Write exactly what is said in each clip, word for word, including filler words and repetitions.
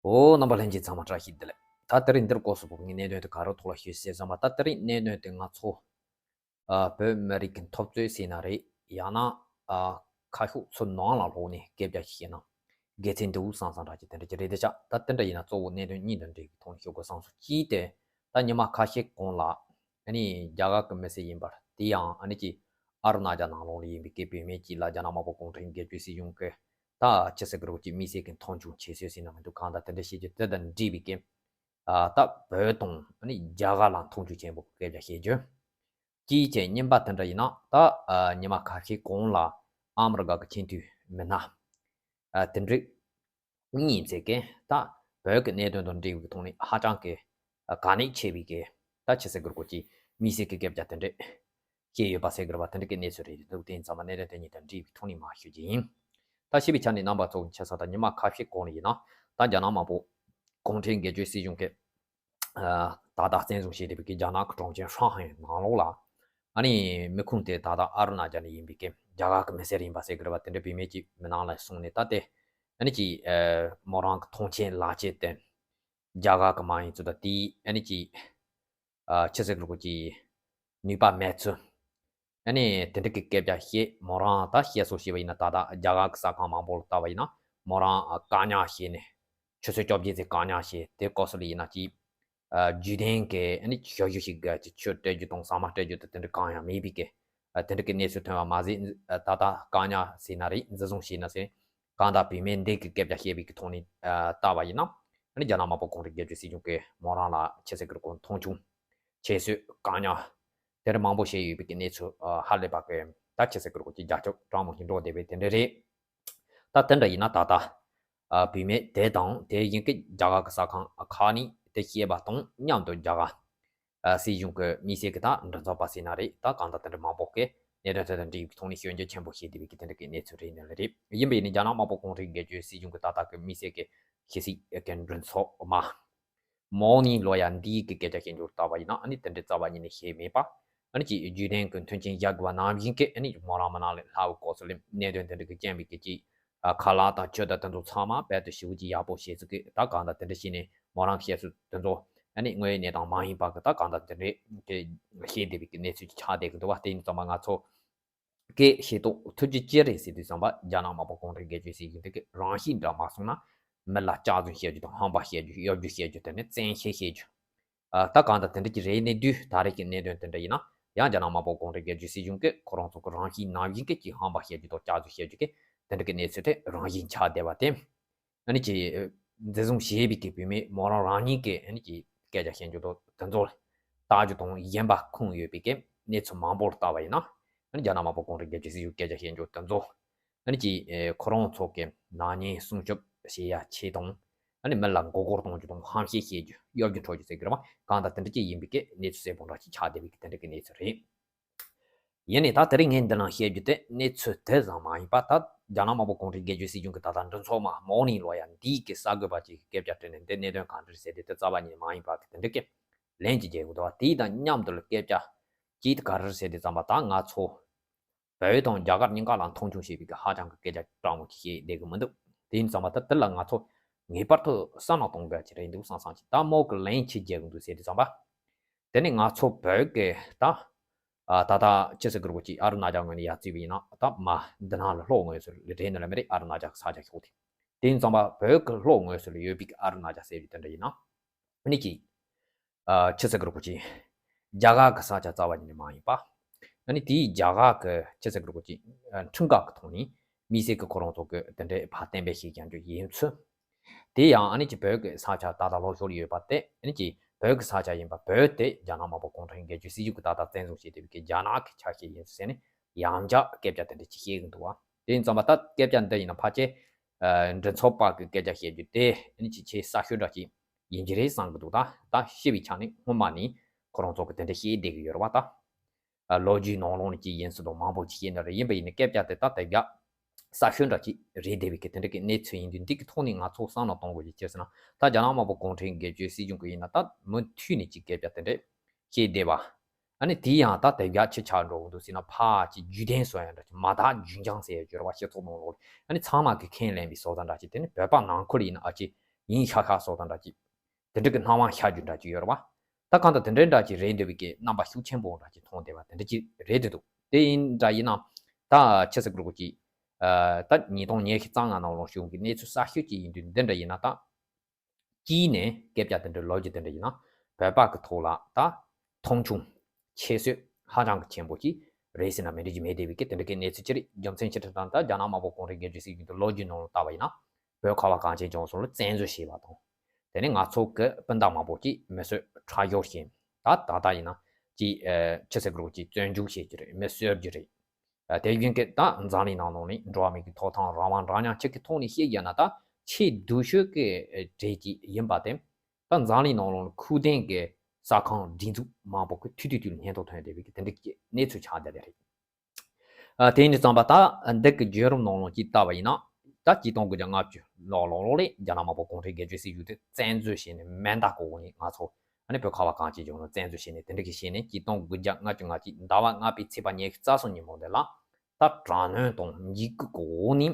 ཨོ། རྣམ་པ་ལྷན་རྒྱས་ཚང་མ་བཀྲ་ཤིས་བདེ་ལེགས། ད་དེ་རིང་འདིར་སྐོར་སུ་བབས་ངས་གནད་དོན་དེ་ག་རེ་ཐོག་ལ་ཞུ་ཟེར་བསམ་པ། ད་དེ་རིང་གནད་དོན་དེ་ང་ཚོ་ཨ་བོད་མི་རིགས་ཀྱི་འཐབ་རྩོད་ཟེར་ན་རེད། ཡང་ན་ཨ་ཁ་ཤོག་ཚོ་ནང་ལ་ལྷོག་ནས་སྐད་ཆ་བཤད་ན་དགེ་མཚན་འདུག་བསམ་བསམ་འདྲ་ཅིག་དེ་འདྲ་ཅིག་རེད་དེ་ཆགས། ད་དེ་འདྲ་ཡིན་ན་གཙོ་བོ་གནད་དོན་གཉིས་དང་འབྲེལ་བའི་ཐོག་ནས་ཞུ་དགོས་བསམ་སོང་། གཅིག་དེ་ད་ཉི་མ་ཁ་ཤས་གོང་ལ་ཨ་ནི་རྒྱ་གར་གྱི་མི་སེར་ཡིན་པར། དེ་ཡང་ཨ་ནི་ཅིག་ཨ་རུ་ན་ཅལ་ནང་ལོགས་ལ་ཡིན་པའི་སྐད་བོད་མི་གཅིག་ལ་རྒྱ་ནག་དམར་པོ་གུང་ཁྲན་སྒེར་གཅོད་སྲིད་གཞུང་གིས་ད་ཆི་ཟེར་གི་རེད་གོ། ཅིག་དམིགས་བསལ་གྱི་མཐོང་ཆུང་བྱེད་སྲོལ་ཟེར་ན་མི་འདུག། གང་ལྟར་དེ་འདྲ་བཤད་རྒྱུ་དེ་དང་འབྲེལ་བའི་སྐད། ཨ་ད་བོད་དང་ཨ་ནི་རྒྱ་གར་ལ་མཐོང་ཆུང་ཆེན་པོ་སྐད་ཆ་བཤད་རྒྱུ། གཅིག་བྱས་གཉིས་པ་དེ་འདྲ་ཡིན་ན། ད་ཨ་ཉི་མ་ཁ་ཤས་གོང་ལ་ཨ་མི་རི་ཀ་གི་ཆེས་མཐོའི་མི་སྣ་ཨ་དེ་འདྲ་གཉིས་ཚེ་གི་ད་བོད་ཀྱི་གནད་དོན་དང་འབྲེལ་བའི་ཐོག་ནས་ཧ་ཅང་གི་ཨ་གལ་གནད་ཆེ་བའི་གི་ད་ཆི་ཟེར་གི་རེད་གོ། ཅིག་དམིགས་བསལ་གྱི་སྐད་ཆ་དེ་འདྲ་བཤད་ཡོད་པ་ཟེར་གི་རེད་པ། དེ་འདྲ་གི་གནས་ཚུལ་རེད་འདུག། དེ་ཡིན་ཙང་མ་གནད་དོན་དེ་གཉིས་དང་འབྲེལ་བའི་ཐོག་ནས་མར་ཞུ་རྒྱུ་ཡིན། ད་ཞུས་པའི་ཆ་ནས་རྣམ་པ་ཚོ་གི་ཆ་ས་ད་ཉི་མ་ཁ་ཤས་གོང་ལ་ཡིན་ན། ད་རྒྱ་ནག་དམར་པོ་གུང་ཁྲན་སྒེར་གཅོད་སྲིད་གཞུང་གིས་ཨ་ད་ལྟ་བཙན་བཟུང་བྱས་བསྡད་པའི་གི་རྒྱ་ནག་གི་གྲོང་ཁྱེར་ཧྲང་ཧའེ་ནང་ལོགས་ལ་ཨ་ནི་མི་ཁུངས་དེ་ད་ལྟ་ཨ་རུ་ན་ཅལ་ནས་ཡིན་པའི་གི་རྒྱ་གར་གི་མི་སེར་ཡིན་པ་ཟེར་གི་རེད་པ། དེ་འདྲ་བུད་མེད་ཅིག་མི་ནང་ལ་སོང་ནས་ད་དེ་ཨ་ནི་ཅིག་ཨ་མོ་རང་གི་མཐོང་མཆན་ལག་ཁྱེར་དེ་རྒྱ་གར་གི་མ་ཡིན་ཚུལ་དང་། དེའི་ཨ་ནི་ཅིག་ཨ་ཆི་ཟེར་གི་རེད་གོ། ཅིག་ནུས་པ་མེད་ཚུལ། ཨ་ནི་དེ་འདྲ་གི་སྐད་ཆ་བཤད། མོ་རང་ད་བཤད་སྲོལ་བྱས་པ་ཡིན་ན། ད་ལྟ་རྒྱ་གར་གི་གསར་ཁང་མང་པོ་ལ་བལྟས་པ་ཡིན་ན་མོ་རང་བཀག་ཉར་བྱས་ནས་ཆུ་ཚོད་བཅོ་བརྒྱད་ཙམ་བཀག་ཉར་བྱས། དེ་སྐབས་སུ་ལ་ཡིན་ན་ཅིག་ཨ་བརྒྱུད་ལྡན་གྱི་ཨ་ནི་ཞབས་ཞུ་ཞིག་གི་ཅིག་ཆུ་སྤྲད་རྒྱུ་དང་ཟ་མ་སྤྲད་རྒྱུ་དང་དེ་འདྲ་གང་ཡང་མེད་པའི་གི་ཨ་དེ་འདྲ་གི་གནས་ཚུལ་ཐོན་པ་མ་ཟད། ཨ་ད་ལྟ་བཀག་ཉར་ཟེར་ན་རེད། འཛིན་བཟུང་བྱས་ན་ཟེར། གང་ལྟར་བུད་མེད་འདི་གི་སྐད་ཆ་བཤད་པའི་གི་ཐོག་ནས་ཨ་བལྟས་པ་ཡིན་ན། ཨ་ནི་རྒྱ་ནག་དམར་པོ་གུང་ཁྲན་སྒེར་གཅོད་སྲིད་གཞུང་གིས་མོ་རང་ལ་ཆི་ཟེར་གི་རེད་གོ། མཐོང་ཆུང་བྱེད་སྲོལ། བཀག་ཉར་དེ་འདྲ་མང་པོ་བྱས་ཡོད་པའི་གི་གནས་ཚུལ་ཨ་ཧ་ལས་པ་གི་ད་ཆི་ཟེར་གི་རེད་གོ། ཅིག་རྒྱ་ཁྱབ་གྲང་མོ་ཞིག་འགྲོ་བསྡད་པའི་དེ་འདྲ་རེད། ད་དེ་འདྲ་ཡིན་ན་ད་ལྟ་ཨ་བུད་མེད་དེ་དང་དེ་བཞིན་གི་རྒྱ་གར་གི་གསར་ཁང་ཁག་ནས་དེ་བཤད་པ་དང་མཉམ་དུ་རྒྱ་གར་ཨ་སྲིད་གཞུང་གི་དམིགས་བསལ་གྱི་ད་མགྲིན་ཚབ་པ་ཟེར་ན་རེད། ད་གང་ལྟར་དེ་འདྲ་མང་པོ་གིས་གནད་དོན་དེ་དང་འབྲེལ་བའི་ཐོག་ནས་སྐྱོན་བརྗོད་ཆེན་པོ་བྱས་བསྡད་པའི་གི་དེ་འདྲ་གི་གནས་ཚུལ་རེད་ནི་ལ་རེད། ཡིན་པ་ཡིན་ནའི་རྒྱ་ནག་དམར་པོ་གུང་ཁྲན་སྒེར་གཅོད་སྲིད་གཞུང་གི་ད་ལྟ་གི་དམིགས་བསལ་གྱི་ཕྱི་སྲིད་ཀྱི་མགྲིན་ཚབ་པ་མོ་ནི་ལོ་ཡ་འདིའི་གི་སྐད་ཆ་བཤད་རྒྱུར་བལྟས་པ་ཡིན་ན། ཨ་ནི་དེ་འདྲའི་རྩ་བ་ཉིད་ནས་བཤད་མེད་པ། ཨ་ནི་ཅིག་བརྒྱུད་ལྡན་གྱི་མཐུན་རྐྱེན་བཞག་དགོས་པ་ནང་བཞིན་གྱི་ཨ་ནི་མོ་རང་མི་ནང་ལ་ལྷག་པའི་སྐབས་སུ་ལ་གནད་དོན་དེ་འདྲ་གི་རྐྱེན་པས་གི་ཅིག་ཨ་ཁ་ལག་དང་ཆུ་དང་དེ་ཚོ་ཚང་མ་རྦད་དེ་ཞེ་པོ་ཅིག་ཡག་པོ་བྱས་ཚུལ་གྱི་ད་གང་ལྟར་དེ་འདྲ་བྱས་ནས་མོ་རང་བཤད་སྲོལ་དེ་ཚོ་ཨ་ནི་དངོས་ཡོད་གནས་སྟངས་མ་ཡིན་པ་གི་ད་གང་ལྟར་དེ་འདྲའི་གི་བཤད་བསྡད་པའི་གི་གནས་ཚུལ་ཅིག་ཆགས་བསྡད་ཀྱི་འདུག་པ། དེ་ཡིན་ཙང་མ་ང་ཚོ་གིས་ཤེས་རྟོགས་ཐུབ་རྒྱུ་ཅི་རེད་ཟེར་དུས་ཙམ་པ། རྒྱ་ནག་དམར་པོ་གུང་ཁྲན་སྒེར་གཅོད་སྲིད་གཞུང་དེ་གི་རང་བཞིན་འདྲ་མ་སོང་ན་མི་ལ་སྐྱག་རྫུན་བཤད་རྒྱུ་དང་ཧམ་པ་བཤད་རྒྱུ། གཡོ་སྒྱུ་བཤད་རྒྱུ། དེ་ནས་བཙན་ཤེད་བཤད་རྒྱུ། ཨ་ད་གང་ལྟར་དེ་འདྲ་ཅིག་རེད་ནས་དུས་ད་རེས་ཀྱི་གནད་དོན་དེ་འདྲ་ཡིན་ན་ཡང་རྒྱ་ནག་དམར་པོ་གུང་ཁྲན་སྒེར་གཅོད་སྲིད་གཞུང་གིས་ཁོ་རང་ཚོ་གི་རང་བཞིན་ནང་བཞིན་གྱི་ཅིག་ཧམ་པ་བཤད་རྒྱུ་དང་སྐྱག་རྫུན་བཤད་རྒྱུ་གི་དེ་འདྲ་གི་གནས་ཚུལ་དེ་རང་བཞིན་ཆགས་བསྡད་པ་དེ། ཨ་ནི་ཅིག་འཛིན་བཟུང་བྱས་པའི་གི་བུད་མེད་མོ་རང་རང་ཉིད་ཀྱིས་ཨ་ནི་ཅིག་སྐད་ཆ་བཤད་རྒྱུ་དང་དེ་ཚོ་ལ་ལྟ་རྒྱུ་དང་ཡིན་པ་ཁུངས་ཡོད་པའི་གི་གནས་ཚུལ་མང་པོ་ལ་ལྟ་བ་ཡིན་ན། ཨ་ནི་རྒྱ་ནག་དམར་པོ་གུང་ཁྲན་སྒེར་གཅོད་སྲིད་གཞུང་སྐད་ཆ་བཤད་རྒྱུ་དེ་ཚོ་ཨ་ནི་ཅིག་ཨེ་ཁོ་རང་ཚོ་གི་ནག་ཉེས་སྲུང་སྐྱོབ་བྱེད་ཡ་ཆེད་དང་། ཨ་ནི་མི་ལ་མགོ་སྐོར་གཏོང་རྒྱུ་དང་ཧམ་བཤད་བཤད་རྒྱུ། གཡོ་སྒྱུ་འཕྲོག་རྒྱུ་ཟེར་གི་རེད་པ། གང་ལྟར་དེ་འདྲ་ཅིག་ཡིན་པའི་གི་གནས་ཚུལ་གསལ་པོ་འདྲ་ཅིག་ཆགས་བསྡད་པའི་གི་དེ་འདྲ་གི་གནས་ཚུལ་རེད། ཡིན་ནའི་ད་དེ་རིང་ངས་འདི་ནང་བཤད་རྒྱུ་དེ་གནས་ཚུལ་དེ་ཙམ་མ་ཡིན་པ། ད་རྒྱ་ནག་དམར་པོ་གུང་ཁྲན་སྒེར་གཅོད་སྲིད་གཞུང་གི་ད་ལྟ་མགྲིན་ཚབ་པ་མོ་ནི་ལོ་ཡ་འདིའི་གི་གསར་འགོད་པ་ཅིག་གི་སྐད་ཆ་དྲིས་ནས་འདི་གནད་དོན་གང་འདྲ་ཟེར་དེ་དེ་རྩ་བ་ཉིད་མ་ཡིན་པ་གི་དེ་འདྲ་གི་ལན་ཅིག་རྒྱག་གི་འདུག་པ། དེའི་དང་མཉམ་དུ་ལ་སྐད་ཆ་ཅིག་ག་རེ་ཟེར་དུས་ཙམ་པ། ད་ང་ཚོ་བོད་དང་རྒྱ་གར་གཉིས་ཀ་ལ་མཐོང་ཆུང་བྱེད་པའི་གི་ཧ་ཅང་གི་སྐད་ཆ་དྲང་མོ་ཅིག་བཤད་བསྡད་གི་མི་འདུག། དེ་ཡིན་ཙང་མ་ད་དེ་ལ་ང་ཚོ་ངེས་པར་དུ་བསམ་བློ་གཏོང་དགོས་ཀྱི་རེད་འདུག་བསམ་བསམ་ཅིག། ད་མོ་གི་ལན་ཅི་རྒྱག་གི་འདུག་ཟེར་དུས་ཙམ་པ། དེ་ནི་ང་ཚོ་བོད་ཀྱི་ད་ཨ་ད་ལྟ་ཅི་ཟེར་གི་རེད་གོ། ཅིག་ཨ་རུ་ན་ཅལ་ངོས་ནས་ཡར་བརྩིས་པ་ཡིན་ན། ད་མ་འདི་ནང་ལ་ལྷོ་ངོས་སུ་ལ་རེད་ནི་ལ་མི་རེད། ཨ་རུ་ན་ཅལ་གི་ས་ཆ་ཤོག་དེ། དེ་ཡིན་ཙང་པ་བོད་ཀྱི་ལྷོ་ངོས་སུ་ལ་ཡོད་པའི་གི་ཨ་རུ་ན་ཅལ་ཟེར་རྒྱུ་དེ་འདྲ་ཡིན་ན། ཨ་ནི་ཅིག་ཨ་ཅི་ཟེར་གི་རེད་གོ། ཅིག་རྒྱ་གར་གི་ས་ཆ་རྩ་བ་ཉིད་ནས་མ་ཡིན་པ། ཨ་ནི་དེའི་རྒྱ་གར་གི་ཅི་ཟེར་གི་རེད་གོ། ཅིག་ཨ་ཁྲིམས་འགལ་གི་ཐོག་ནས་དམིགས་བསལ་གྱི་ཁོ་རང་ཚོ་གི་དེ་འདྲའི་ཕར་གཏན་འབེབས་བྱས་ཀྱང་རྒྱུ་ཡིན་ཚུལ། དེ་ཡང་ཨ་ནི་ཅིག་བོད་ཀྱི་ས་ཆ་ད་ལྟ་ལྷོ་ཕྱོགས་ལ་ཡོད་པ་དེ། ཨ་ནི་ཅིག་བོད་ཀྱི་ས་ཆ་ཡིན་པ། བོད་དེ་རྒྱ་ནག་དམར་པོ་གུང་ཁྲན་སྒེར་གཅོད་སྲིད་གཞུང་གིས་ད་ལྟ་བཙན་བཟུང་བྱས་བསྡད་པའི་གི་རྒྱ་ནག་གི་ཆ་ཤས་ཡིན་ཟེར་ནས་ཡང་བསྐྱར་སྐད་ཆ་དེ་འདྲ་ཅིག་བཤད་གི་འདུག་པ། དེ་ཡིན་ཙང་པ་ད་སྐད་ཆ་འདི་ཡིན་ན་ཕལ་ཆེར་ཨ་མགྲིན་ཚབ་པ་གི་སྐད་ཆ་བཤད་རྒྱུ་དེ་ཨ་ནི་ཅིག་ཆེས་གསར་ཤོས་འདྲ་ཅིག་ཡིན་གྱི་རེད་བསམ་གི་འདུག། ད་ད་ཤེས་པའི་ཆ་ནས་སྔོན་མ་ནས་ཁོ་རང་ཚོ་གི་དེ་འདྲ་བཤད་བསྡད་གི་ཡོད་རེད་པ། ད་ཨ་ལོ་རྒྱུས་ནང་ལོགས་ནས་ཅིག་ཡིན་སྲིད་དོ། མང་པོ་ཅིག་བཤད་ནི་རེད། ཡིན་པ་ཡིན་ནའི་སྐད་ཆ་དེ་ད་དེ་ག་གསར་ཤོས་འདྲ་ཅིག་རེད་བསྡད་པའི་གི་དེ་འདྲ་གི་གནས་ཚུལ་ཡིན་དུས། འདི་གི་ཐོག་ནས་ང་ཚོ་བསམ་བློ་གཏོང་དགོས་ཀྱི་ཅི་ཟེར་ན། ད་རྒྱ་ནག་དམར་པོ་གུང་ཁྲན་སྒེར་གཅོད་སྲིད་གཞུང་གི་ཡིན་ན་ད་མུ་མཐུད་ནས་ཅིག་སྐད་ཆ་དེ་འདྲ་བཤད་བསྡད་པ། ཨ་ནི་དེ་ཡང་ད་དེ་ག་ཅི་ཆགས་འགྲོ་གི་འདུག་ཟེར་ན། ཕར་ཅིག་བརྒྱུད་ལྡན་བཟོ་ཡ་འདྲ་ཅིག། མ་དག་རྒྱུན་འཁྱོངས་ཟེར་ཡ་ཡོད་རེད་པ། སྤྱི་ཚོགས་ནང་ལོགས་ལ་ཨ་ནི་ཚང་མ་གིས་ཁས་ལེན་པའི་བཟོ་ལྟ་འདྲ་ཅིག། དེ་ནི་བོད་པ་ནང་ཁུལ་ཡིན་ན་ཨ་ཅིག་ ཡིན་ཤག་ཤག་སོགས་དང་འདྲ་ཅིག་དེ་འདྲ་གི་སྣང་བ་ཤར་རྒྱུ་འདྲ་ཅིག་ཡོད་རེད་བ། ད་གང་ལྟར་དེ་འདྲའི་འདྲ་ཅིག་རེད་འདོད་པའི་གི་རྣམ་པ་ཤུགས་ཆེན་པོ་འདྲ་ཅིག་མཐོང་བསྡད་པ་དེ་འདྲ་ཅིག་རེད་འདོད་འདུག་དེ་ཡིན་འདྲ་ཡིན་ན། ད་ཆི་ཟེར་དགོས་རེད་གོ་ཅིག་ད་ཉིས་སྟོང་ཉི་ཤུ་རྩ་ལྔ་ནང་ལོགས་བྱུང་གི་གནས་ཚུལ་གསར་ཤོས་ཅིག་ཡིན་དུས་འདི་འདྲ་ཡིན་ན། ད་དཀྱིལ་ནས་སྐད་ཆ་དེ་འདྲ་ལོ་རྒྱུས་དེ་འདྲ་ཡིན་ན། བོད་པ་གི་ཐོག་ལ་ད་མཐོང་ཆུང་ཁྱད་གསོད་ཧ་ཅང་གི་ཆེན་པོ་ཅིག་རེད་ཟེར་ན་མི་འགྲིག་རྒྱུ་མེད་བསྡད་པའི་གི་དེ་འདྲ་གི་གནས་ཚུལ་ཅིག་རེད། རྒྱུ་མཚན་ཅི་ཐུབ་དང་། ད་རྒྱ་ནག་དམར་པོ་གུང་ཁྲན་སྒེར་གཅོད་སྲིད་གཞུང་དུ་ལོ་རྒྱུས་ནང་ལ་བལྟ་བ་ཡིན་ན། བོད་ཁ་བ་གངས་ཅན་ལྗོངས་གསུམ་ལ་བཙན་འཛུལ་བྱས་པ་དང་། དེ་ནས་ང་ཚོ་གི་སྤུན་ཟླ་མང་པོ་ཅིག་མི་གསོད་ཁྲག་སྦྱོར་བྱས། ད་ད་ལྟ་ཡིན་ན་ཅིག་ཨ་ཆི་ཟེར་དགོས་རེད་གོ་ཅིག་བཙོན་འཇུག་བྱེད་རྒྱུ་རེད། མི་གསོད་རྒྱུ་རེད། ཨ་དེ་བཞིན་གི་ད་འཛམ་གླིང་ནང་ལོགས་ནས་འགྲོ་བ་མི་གི་ཐོབ་ཐང་རང་དབང་འདྲ་མཉམ་ཅིག་གི་ཐོག་ནས་བཤད་ཡོད་ན། ད་ཆེས་སྡུག་ཤོས་ཀྱི་གྲས་ཅིག་ཡིན་པ་དེ། ད་འཛམ་གླིང་ནང་ལོགས་ནས་ཁུངས་ལྡན་གྱི་གསར་ཁང་སྒྲིག་འཛུགས་མང་པོ་གི་ཐུག་ཐུག་ཐུག་ལ་སྙན་ཐོ་ཐོན་བསྡད་པའི་གི་དེ་འདྲ་གི་གནས་ཚུལ་ཆགས་བསྡད་པ་རེད། ཨ་དེ་ཡིན་དུས་ཙམ་པ་ད་འདི་གི་བརྒྱུད་རིམ་ནང་ལོགས་ཅིག་བལྟ་བ་ཡིན་ན། ད་ཆིག་སྟོང་དགུ་བརྒྱ་ལྔ་བཅུ་ལོ་ལོ་ལོ་ལས་རྒྱ་ནག་དམར་པོ་གུང་ཁྲན་སྒེར་གཅོད་སྲིད་གཞུང་དེ་བཙན་འཛུལ་བྱས་ནས་མེ་མདའ་གི་འོག་ནས་ང་ཚོ་ཨ་ནི་བོད་ཁ་བ་གངས་ཅན་ལྗོངས་ལ་བཙན་འཛུལ་བྱས་ནས་དེ་འདྲ་གི་བྱས་ནས། ཆིག་སྟོང་དགུ་བརྒྱ་ལྔ་བཅུ་ང་གཅིག་ཟླ་བ་ལྔ་པའི་ཚེས་པ་ཉི་ཤུ་རྩ་གསུམ་ཉིན་མོ་འདི་ལ་ད་དྲག་གནོན་དང་འཇིགས་སྐུལ་གི་འོག་ནས།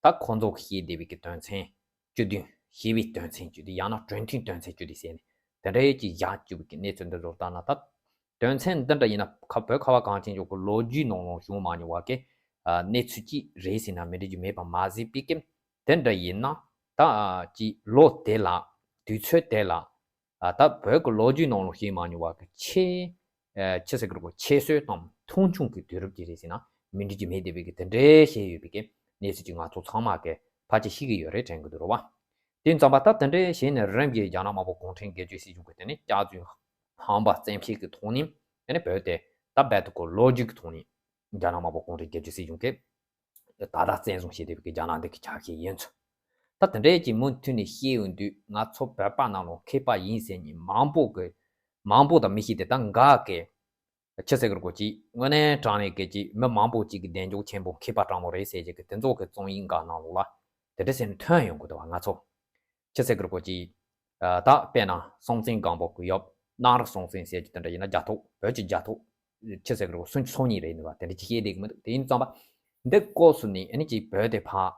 ད་ཁོ་ཚོ་གི་བཤད་བསྡད་པའི་གི་དོན་ཚན་བཅུ་བདུན། ཞི་བའི་དོན་ཚན་བཅུ་བདུན། ཡང་ན་གྲོས་མཐུན་དོན་ཚན་བཅུ་བདུན་ཟེར་ནས་དེ་འདྲའི་ཅིག་བཞག་བཅུག་པའི་གི་གནས་ཚུལ་འདི་ཚོ་ལྟར་ན། ད་དོན་ཚན་འདི་འདྲ་ཡིན་ན་ཁ་བོད་ཁ་བ་གངས་ཅན་ལྗོངས་ཀྱི་ལོ་རྒྱུས་ནང་ལོགས་བྱུང་མ་མྱོང་བ་གི་ཨ་གནས་ཚུལ་ཅིག་རེད་ཟེར་ན་མི་འགྲིག་རྒྱུ་མེད་པ་མ་ཟད་པའི་གི། དེ་འདྲ་ཡིན་ན་ད་ཅིག་ལོ་དེ་ལ་དུས་ཚོད་དེ་ལ་ཨ་ད་བོད་ཀྱི་ལོ་རྒྱུས་ནང་ལོགས་བྱུང་མ་མྱོང་བ་གི་ཆེས་ཨ་ཆི་ཟེར་དགོས་རེད་གོ་ཁྱད་གསོད་དང་མཐོང་ཆུང་གི་དུས་རབས་ཅིག་རེད་ཟེར་ན་མི་འགྲིག་རྒྱུ་མེད་བསྡད་པའི་གི་དེ་འདྲའི་བཤད་ཡོད་པའི་གི་གནས་ཚུལ་ཅིག་ང་ཚོ་ཚང་མ་གི་ཕལ་ཆེར་ཤེས་ཀྱི་ཡོད་རེད་དྲན་གྱི་འདུག་རེད་བ། དེ་ཙམ་པ་ད་དེ་འདྲའི་བྱས་ནས་རིམ་གྱིས་རྒྱ་ནག་དམར་པོ་གུང་ཁྲན་སྒེར་གཅོད་སྲིད་གཞུང་གི་དེ་ནས་སྐྱག་རྫུན་ཧམ་པ་བཙན་ཤེད་ཀྱི་ཐོག་ནས་དེ་ནས་བོད་དེ་ད་རྦད་དེ་ཁོ་ལོ་རྒྱུས་ཀྱི་ཐོག་ནས་རྒྱ་ནག་དམར་པོ་གུང་ཁྲན་སྒེར་གཅོད་སྲིད་གཞུང་གིས་ད་ལྟ་བཙན་བཟུང་བྱས་བསྡད་པའི་རྒྱ་ནག་འདི་གི་ཆ་ཤས་ཡིན་ཚུལ། ད་དེ་འདྲའི་ཅིག་མུ་མཐུད་ནས་བཤད་ཡོང་དུས། ང་ཚོ་བོད་པ་ནང་ལོགས་མཁས་པ་ཡིན་ཟེར་མཁན་མང་པོ་གི་མང་པོ་དང་མི་ཤེས་ཏེ། ད་འགའ་གི་ཆི་ཟེར་དགོས་རེད་གོ་ཅིག་དངོས་གནས་དྲང་གནས་ཀྱི་ཅིག་མི་མང་པོ་ཅིག་གི་གདེང་འཇོག་ཆེན་པོ་མཁས་པ་དྲང་མོ་རེད་ཟེར་གྱི་གི་དེ་ཚོ་གི་རྩོམ་ཡིག་འགའ་ནང་ལོགས་ལ་དེ་འདྲ་ཟེར་ནས་ཐོན་ཡོང་གི་འདུག་བ། ང་ཚོ་ཆི་ཟེར་དགོས་རེད་གོ་ཅིག་ད་དཔེར་ན་སྲོང་བཙན་སྒམ་པོ་གི་ཡབ་གནམ་རི་སྲོང་བཙན་ཟེར་གྱི་དེ་འདྲ་ཡིན་ན། རྒྱལ་ཐོག་བོད་ཀྱི་རྒྱལ་ཐོག་ཆི་ཟེར་དགོས་རེད་གོ་སུམ་ཅུ་སོ་གཉིས་རེད་འདུག་བ། དེ་འདྲ་ཅིག་བཤད་བསྡད་ཀྱི་མི་འདུག་དེ་ཡིན་ཙམ་པ་འདི་སྐབས་སུ་ནས་ཨ་ནི་ཅིག་བོད་དེ་ཕར་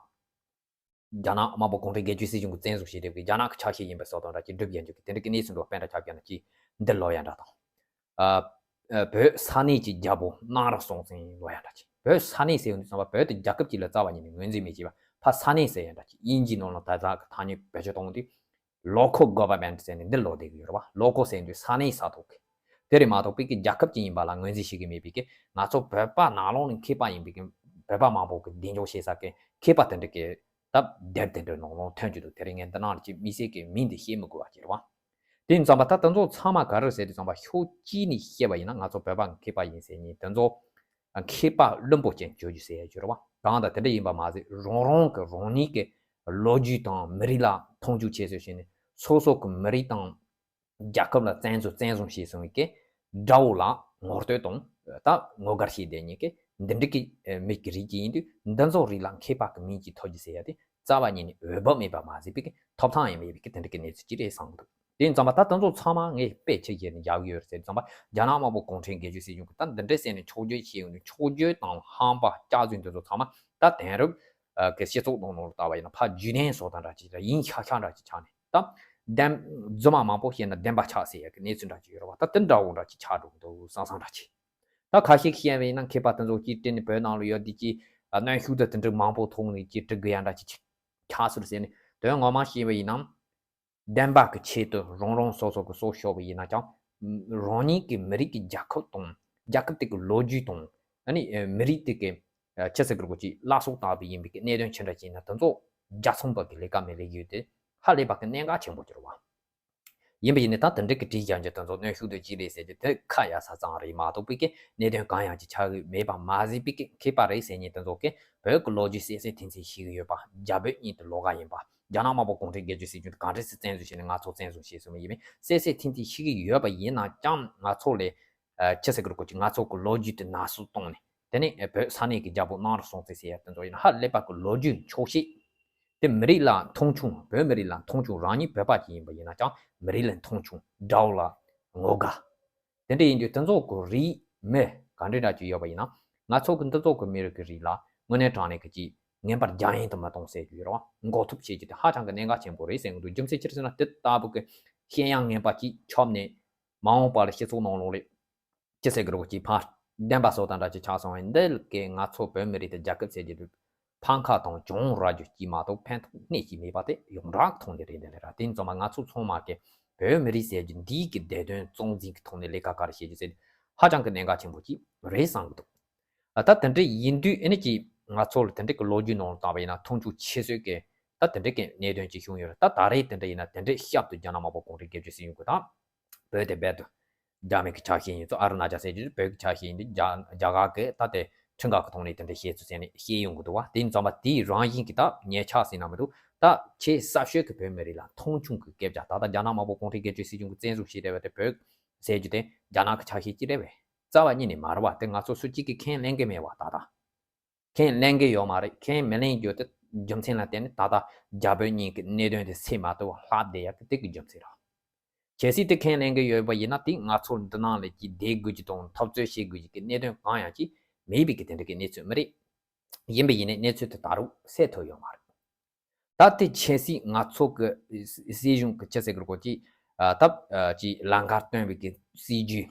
རྒྱ་ནག་དམར་པོ་གུང་ཁྲན་སྒེར་གཅོད་སྲིད་གཞུང་གིས་བཙན་བཟུང་བྱས་བསྡད་པའི་རྒྱ་ནག་གི་ཆ་ཤས་ཡིན་པའི་བཟོ་ལྟ་འདྲ་ཅིག་སྒྲུབ་ཡོང་རྒྱུ་གི་དེ་འདྲ་གི་གནས་ཚུལ་འདྲ་བོ་དཔེ་འདྲ་ཆགས་ཀྱི་ཡོད་ན། ཅིག་འདི་ལོ་ཡག་འདྲ་དང་། ཨ་ཨ་བོད་ས་གནས་ཀྱི་རྒྱལ་པོ་གནམ་རི་སྲོང་བཙན་ལོ་ཡག་འདྲ་ཅིག་བོད་ས་གནས་ཟེར་ཡོང་དུས་ཙམ་པ་བོད་དེ་རྒྱལ་ཁབ་ཅིག་ལ་རྩ་བ་ཉིད་ནས་ངོས་འཛིན་མི་བྱེད་པ། ཕར་ས་གནས་ཟེར་ཡག་འདྲ་ཅིག་དབྱིན་ཇིའི་ནང་ལ་ད་ལྟ་གི་ཐ་སྙད་བེད་སྤྱོད་གཏོང་དུས། Local government ཟེར་ནས་འདི་ལབ་བསྡད་ཀྱི་ཡོད་རེད་བ། Local ཟེར་དུས་ས་གནས་ས་ཐོག་གི། དེ་རེད་མ་གཏོགས་པའི་གི་རྒྱལ་ཁབ་ཅིག་ཡིན་པ་ལ་ངོས་འཛིན་བྱེད་ཀྱི་མེད་པའི་གི། ང་ཚོ་བོད་པ་ནང་ལོགས་ནས་མཁས་པ་ཡིན་པའི་གི་བོད་པ་མང་པོ་གི་གདེང་འཇོག་བྱེད་ས་གི་མཁས་པ་དེ་འདྲ་གི་ད་དེབ་དེ་འདྲ་ནང་ལོགས་ཐོན་གྱི་འདུག་དེ་རིང་ངས་འདི་ནང་ལ་ཅིག་དམིགས་བསལ་གྱི་མིང་འདི་བཤད་མི་དགོས་པ་ཅིག་རེད་བ། དེ་ཡིན་ཙམ་པ་ད་དེ་ཚོ་ཚང་མ་ག་རེ་ཟེར་དུས་ཙམ་པ་ཕྱོགས་གཅིག་ནས་བཤད་པ་ཡིན་ན། ང་ཚོ་བོད་པ་མཁས་པ་ཡིན་ཟེར་མཁན་དེ་ཚོ་མཁས་པ་བླུན་པོ་ཅན་བྱེད་རྒྱུ་ཟེར་ཡག་རྒྱུ་རེད་བ། གང་ལྟར་དེ་འདྲ་ཡིན་པ་མ་ཟད། རང་རང་གི་རང་ཉིད་ཀྱི་ལོ་རྒྱུས་དང་མི་རིགས་ལ་མཐོང་ཆུང་བྱེད་ཚུལ་བྱས་ནས། སོ་སོ་གི་མི་རིགས་དང་རྒྱལ་ཁབ་ལ་བཙན་འཛུལ་བཙན་བཟུང་བྱས་སོང་བའི་གི་དགྲ་བོ་ལ་ངོ་བསྟོད་དང་ད་ངོ་དགའ་བྱེད་བསྡད་མཁན་གྱི་འདི་འདྲ་གི་མི་གི་རིགས་ཅིག་ཡིན་དུས། འདི་ཚོ་རིགས་ལ་མཁས་པ་གི་མིང་ཅིག་ཐོབ་རྒྱུ་ཟེར་ཡག་དེ་རྩ་བ་ཉིད་ནས་འོས་བབ་མེད་པ་མ་ཟད་པའི་གི་ཐོབ་ཐང་ཡང་མེད་པའི་གི་དེ་འདྲ་གི་གནས་ཚུལ་ཅིག་རེད་བསམ་གྱི་འདུག་དེ་ཡིན་ཙམ་པ་ད་དེ་ཚོ་ཚང་མ་ངས་དཔེ་ཆ་བཞག་ནས་བཞག་གི་ཡོད་རེད་ཟེར་དུས་ཙམ་པ། རྒྱ་ནག་དམར་པོ་གུང་ཁྲན་སྒེར་གཅོད་སྲིད་གཞུང་གིས་ད་འདི་འདྲ་ཟེར་ནས་ཕྱོགས་བསྒྱུར་བྱས་ཡོང་དུས། ཕྱོགས་བསྒྱུར་དང་ཧམ་པ་སྐྱག་རྫུན་འདི་ཚོ་ཚང་མ་ད་དེང་རབས་ཀྱི་སྤྱི་ཚོགས་ནང་ལོགས་ལ་བལྟ་བ་ཡིན་ན་ཕར་བརྒྱུད་ལྡན་བཟོ་ལྟ་འདྲ་ཅིག་རེད། ཡིན་ཤག་ཤག་འདྲ་ཅིག་ཆགས་ནས། ད་བདེན་རྫུན་མ་མང་པོ་བཤད་ན་བདེན་པ་ཆགས་ཟེར་ཡག་གི་གནས་ཚུལ་འདྲ་ཅིག་ཡོད་རེད་བ། ད་དེ་འདྲ་བོ་འདྲ་ཅིག་ཆགས་འགྲོ་གི་འདུག་བསམ་བསམ་འདྲ་ཅིག་ད་ཁ་ཤས་བཤད་པ་ཡིན་ན་མཁས་པ་དེ་ཚོ་ཅིག་དྲན་ནས་བོད་ནང་ལ་ཡོད་དུས་ཀྱི་གནོན་ཤུགས་དང་དེ་འདྲ་མང་པོ་ཐོག་ནས་ཅིག་འབྲི་དགོས་ཡག་འདྲ་ཅིག་ཆགས་སོང་ཟེར་ནས། དོན་ངོ་མ་བཤད་པ་ཡིན་ན། བདེན་པ་གི་ཆེད་དུ་རང་རང་སོ་སོ་གི་སྲོག་ཤོར་བ་ཡིན་ན་ཀྱང་། རང་ཉིད་ཀྱི་མི་རིགས་ཀྱི་རྒྱལ་ཁབ་དང་རྒྱལ་ཁབ་དེ་གི་ལོ་རྒྱུས་དང་། ཨ་ནི་མི་རིགས་དེ་གི་ཆི་ཟེར་དགོས་རེད་གོ་ཅིག་བླ་སྲོག་ལྟ་བུ་ཡིན་པའི་གི་གནད་དོན་ཅིག་འདྲ་ཅིག་ཡིན་ན། དེ་ཚོ་རྒྱལ་ཚོང་པ་གི་ལས་ཀ་མི་ལས་ཀྱི་ཡོད་དེ། ཧ་ལས་པ་གི་གནད་འགག་ཆེན་པོ་གྱུར་བ། ཡིན་པ་ཡིན་ནའི་ད་དེ་འདྲ་གི་བྲིས་བཞག་རྒྱུ་དེ་ཚོ་གནོན་ཤུགས་དང་ཅིག་རེད་ཟེར་རྒྱུ་དེ་ཁ་ཡ་ས་ཙང་རེད་མ་གཏོགས་པའི་གི་གནད་དོན་གང་ཡང་ཅིག་ཆགས་ཀྱི་མེད་པ་མ་ཟད་པའི་གི། མཁས་པ་རེད་ཟེར་མཁན་དེ་ཚོ་གིས་བོད་ཀྱི་ལོ་རྒྱུས་གསལ་གསལ་ཐིང་ཐིང་ཤེས་ཀྱི་ཡོད་པ། རྒྱ་བོད་གཉིས་དེ་ལོགས་ཀ་ཡིན་པ། རྒྱ་ནག་དམར་པོ་གུང་ཁྲན་སྒེར་གཅོད་སྲིད་གཞུང་དེ་ག་འདྲ་སེ་བཙན་འཛུལ་བྱས་ནས་ང་ཚོ་བཙན་བཟུང་བྱས་སོང་བ་ཡིན་པས་གསལ་གསལ་ཐིང་ཐིང་ཤེས་ཀྱི་ཡོད་པ་ཡིན་ན་ཀྱང་། ང་ཚོ་ལ་ཨ་ཆི་ཟེར་དགོས་རེད་གོ་ཅིག་ང་ཚོ་གི་ལོ་རྒྱུས་དེ་ནག་བསུབ་བཏང་ནས། དེ་ནས་ཨ་བོད་ས་གནས་ཀྱི་རྒྱལ་པོ་གནམ་རི་སྲོང་བཙན་ཟེར་ཡག་དེ་ཚོ་ཡིན་ན་ཧ་ལས་པ་གི་ལོ་རྒྱུས་འཁྱོག་བཤད། དེ་མི་རིགས་ལ་མཐོང་ཆུང་། བོད་མི་རིགས་ལ་མཐོང་ཆུང་། རང་ཉིད་བོད་པ་ཅིག་ཡིན་པ་ཡིན་ན་ཀྱང་མི་རིགས་ལ་མཐོང་ཆུང་། དགྲ་བོ་ལ་ངོ་དགའ། དེ་འདྲ་ཡིན་དུས་དེ་ཚོ་གི་རིགས་མི་ག་འདྲ་འདྲ་ཅིག་ཡོད་པ་ཡིན་ན། ང་ཚོ་གི་འདི་ཚོ་གི་མི་རིགས་ཀྱི་རིགས་ལ་དངོས་གནས་དྲང་གནས་ཀྱི་ཅིག་ ངན་པར་རྒྱ་ཡན་དུ་མི་གཏོང་ཟེར་རྒྱུ་རེད་བ། འགོག་ཐབས་བྱེད་རྒྱུ་དེ་ཧ་ཅང་གི་གནད་འགག་ཆེན་པོ་རེད་ཟེར་གི་འདུག་རྒྱུ་མཚན་ཅི་རེད་ཟེར་ན། དེ་ལྟ་བུ་གི་བཤད་ཡང་ངན་པ་ཅིག་ཁྱབ་ནས་མ་འོངས་པ་ལ་སྤྱི་ཚོགས་ནང་ལོགས་ལ་ཅི་ཟེར་གི་རེད་གོ། ཅིག་ཕར་བདེན་པ་བཟོ་དང་འདྲ་ཅིག་ཆགས་སོང་བས། འདི་གི་ང་ཚོ་བོད་མི་རིགས་དེ་རྒྱལ་ཁབ་ཟེར་རྒྱུ་དེ་ཕམ་ཁ་དང་གྱོང་རག་རྒྱུ་གཅིག་མ་གཏོགས་ཕན་ཐོགས་སྣེ་གཅིག་མེད་པ་དེ་ཡོངས་གྲགས་ཐོག་ནས་རེད། འདི་ལས་ར་དེ་ཡིན་ཙང་མ་ང་ཚོ་ཚང་མ་གི་བོད་མི་རིགས་ཟེར་རྒྱུ་འདིའི་གི་བདེ་དོན་གཙོ་འཛིན་གི་ཐོག་ནས་ལས་ཀ་ག་རེ་བྱེད་རྒྱུ་ཟེར་ཧ་ཅང་གི་གནད་འགག་ཆེན་པོ་ཅིག་རེད་བསམ་གི་འདུག་ད་དེ་འདྲ་ཡིན་དུས་ཨེ་ནི་ཅིག་ང་ཚོ་ལ་དེ་འདྲ་གི་ལོ་རྒྱུས་ནང་ལ་བལྟས་པ་ཡིན་ན་མཐོང་ཆུང་ཆེ་ཤོས་ཀྱི་ད་དེ་འདྲ་གི་གནད་དོན་ཅིག་བྱུང་ཡོད་རེད། ད་ད་རེས་དེ་འདྲ་ཡིན་ན་དེ་འདྲ་ཞབས་ཏོག་རྒྱ་ནག་དམར་པོ་གུང་ཁྲན་སྒེར་གཅོད་སྲིད་གཞུང་གི་ད་བོད་དེ་རྦད་དེ་རྒྱ་མི་གི་ཆ་ཤས་ཡིན་ཙང་། ཨ་རུ་ན་ཅལ་ཟེར་རྒྱུ་བོད་ཀྱི་ཆ་ཤས་ཡིན་དུས་རྒྱ་རྒྱ་གར་གི་ད་དེ་ཁྲིམས་ཁང་གི་ཐོག་ནས་དེ་འདྲ་བཤད་ཚུལ་ཟེར་ནས་བཤད་ཡོང་གི་འདུག་བ། དེ་ཡིན་ཙང་མ་དེའི་རང་བཞིན་གྱི་ད་ཉེས་ཆད་ཟེར་ན་མི་འདུག་ད་ཆེས་ཟབ་ཤོས་ཀྱི་བོད་མི་རིགས་ལ་མཐོང་ཆུང་གི་སྐད་ཆ། ད་ལྟ་རྒྱ་ནག་དམར་པོ་གུང་ཁྲན་སྒེར་གཅོད་སྲིད་གཞུང་གིས་བཙན་བཟུང་བྱས་བསྡད་པ་དེ་བོད་ཟེར་རྒྱུ་དེ་རྒྱ་ནག་གི་ཆ་ཤས་ཅིག་རེད་པས། རྩ་བ་ཉིད་ནས་མ་རེད་བ། དེ་ང་ཚོ་སུ་གཅིག་གིས་ཁས་ལེན་གི་མེད་བ། ད་ད་ཁས་ལེན་གི་ཡོད་མ་རེད། ཁས་མི་ལེན་རྒྱུ་དེ་རྒྱུ་མཚན་ལ་བརྟེན་ནས་ད་ལྟ་རྒྱ་བོད་གཉིས་ཀྱི་གནད་དོན་དེ་སེལ་མ་ཐུབ་པ་ལྷག་བསྡད་ཡག་གི་དེ་གི་རྒྱུ་མཚན་རེད། གལ་སྲིད་དེ་ཁས་ལེན་གི་ཡོད་པ་ཡིན་ན་དེ་ང་ཚོ་འདི་ནང་ལ་ཅིག་བསྡད་དགོས་ཀྱི་དང་འཐབ་རྩོད་བྱེད་དགོས་ཀྱི་གནད་དོན་གང་ཡང་ཅིག་མེད་པའི་གི་དེ་འདྲ་གི་གནས་ཚུལ་མི་རེད། ཡིན་པ་ཡིན་ནའི་གནས་ཚུལ་དེ་ད་རུང་སེལ་ཐུབ་ཡོད་མ་རེད། ད་དེ་ཆབ་སྲིད་ང་ཚོ་གི་སྲིད་གཞུང་གི་ཅི་ཟེར་གི་རེད་གོ། ཅིག་ཨ་ད་ཅིག་ལམ་ཁ་སྟོན་པའི་གི་སྲིད་ཇུས།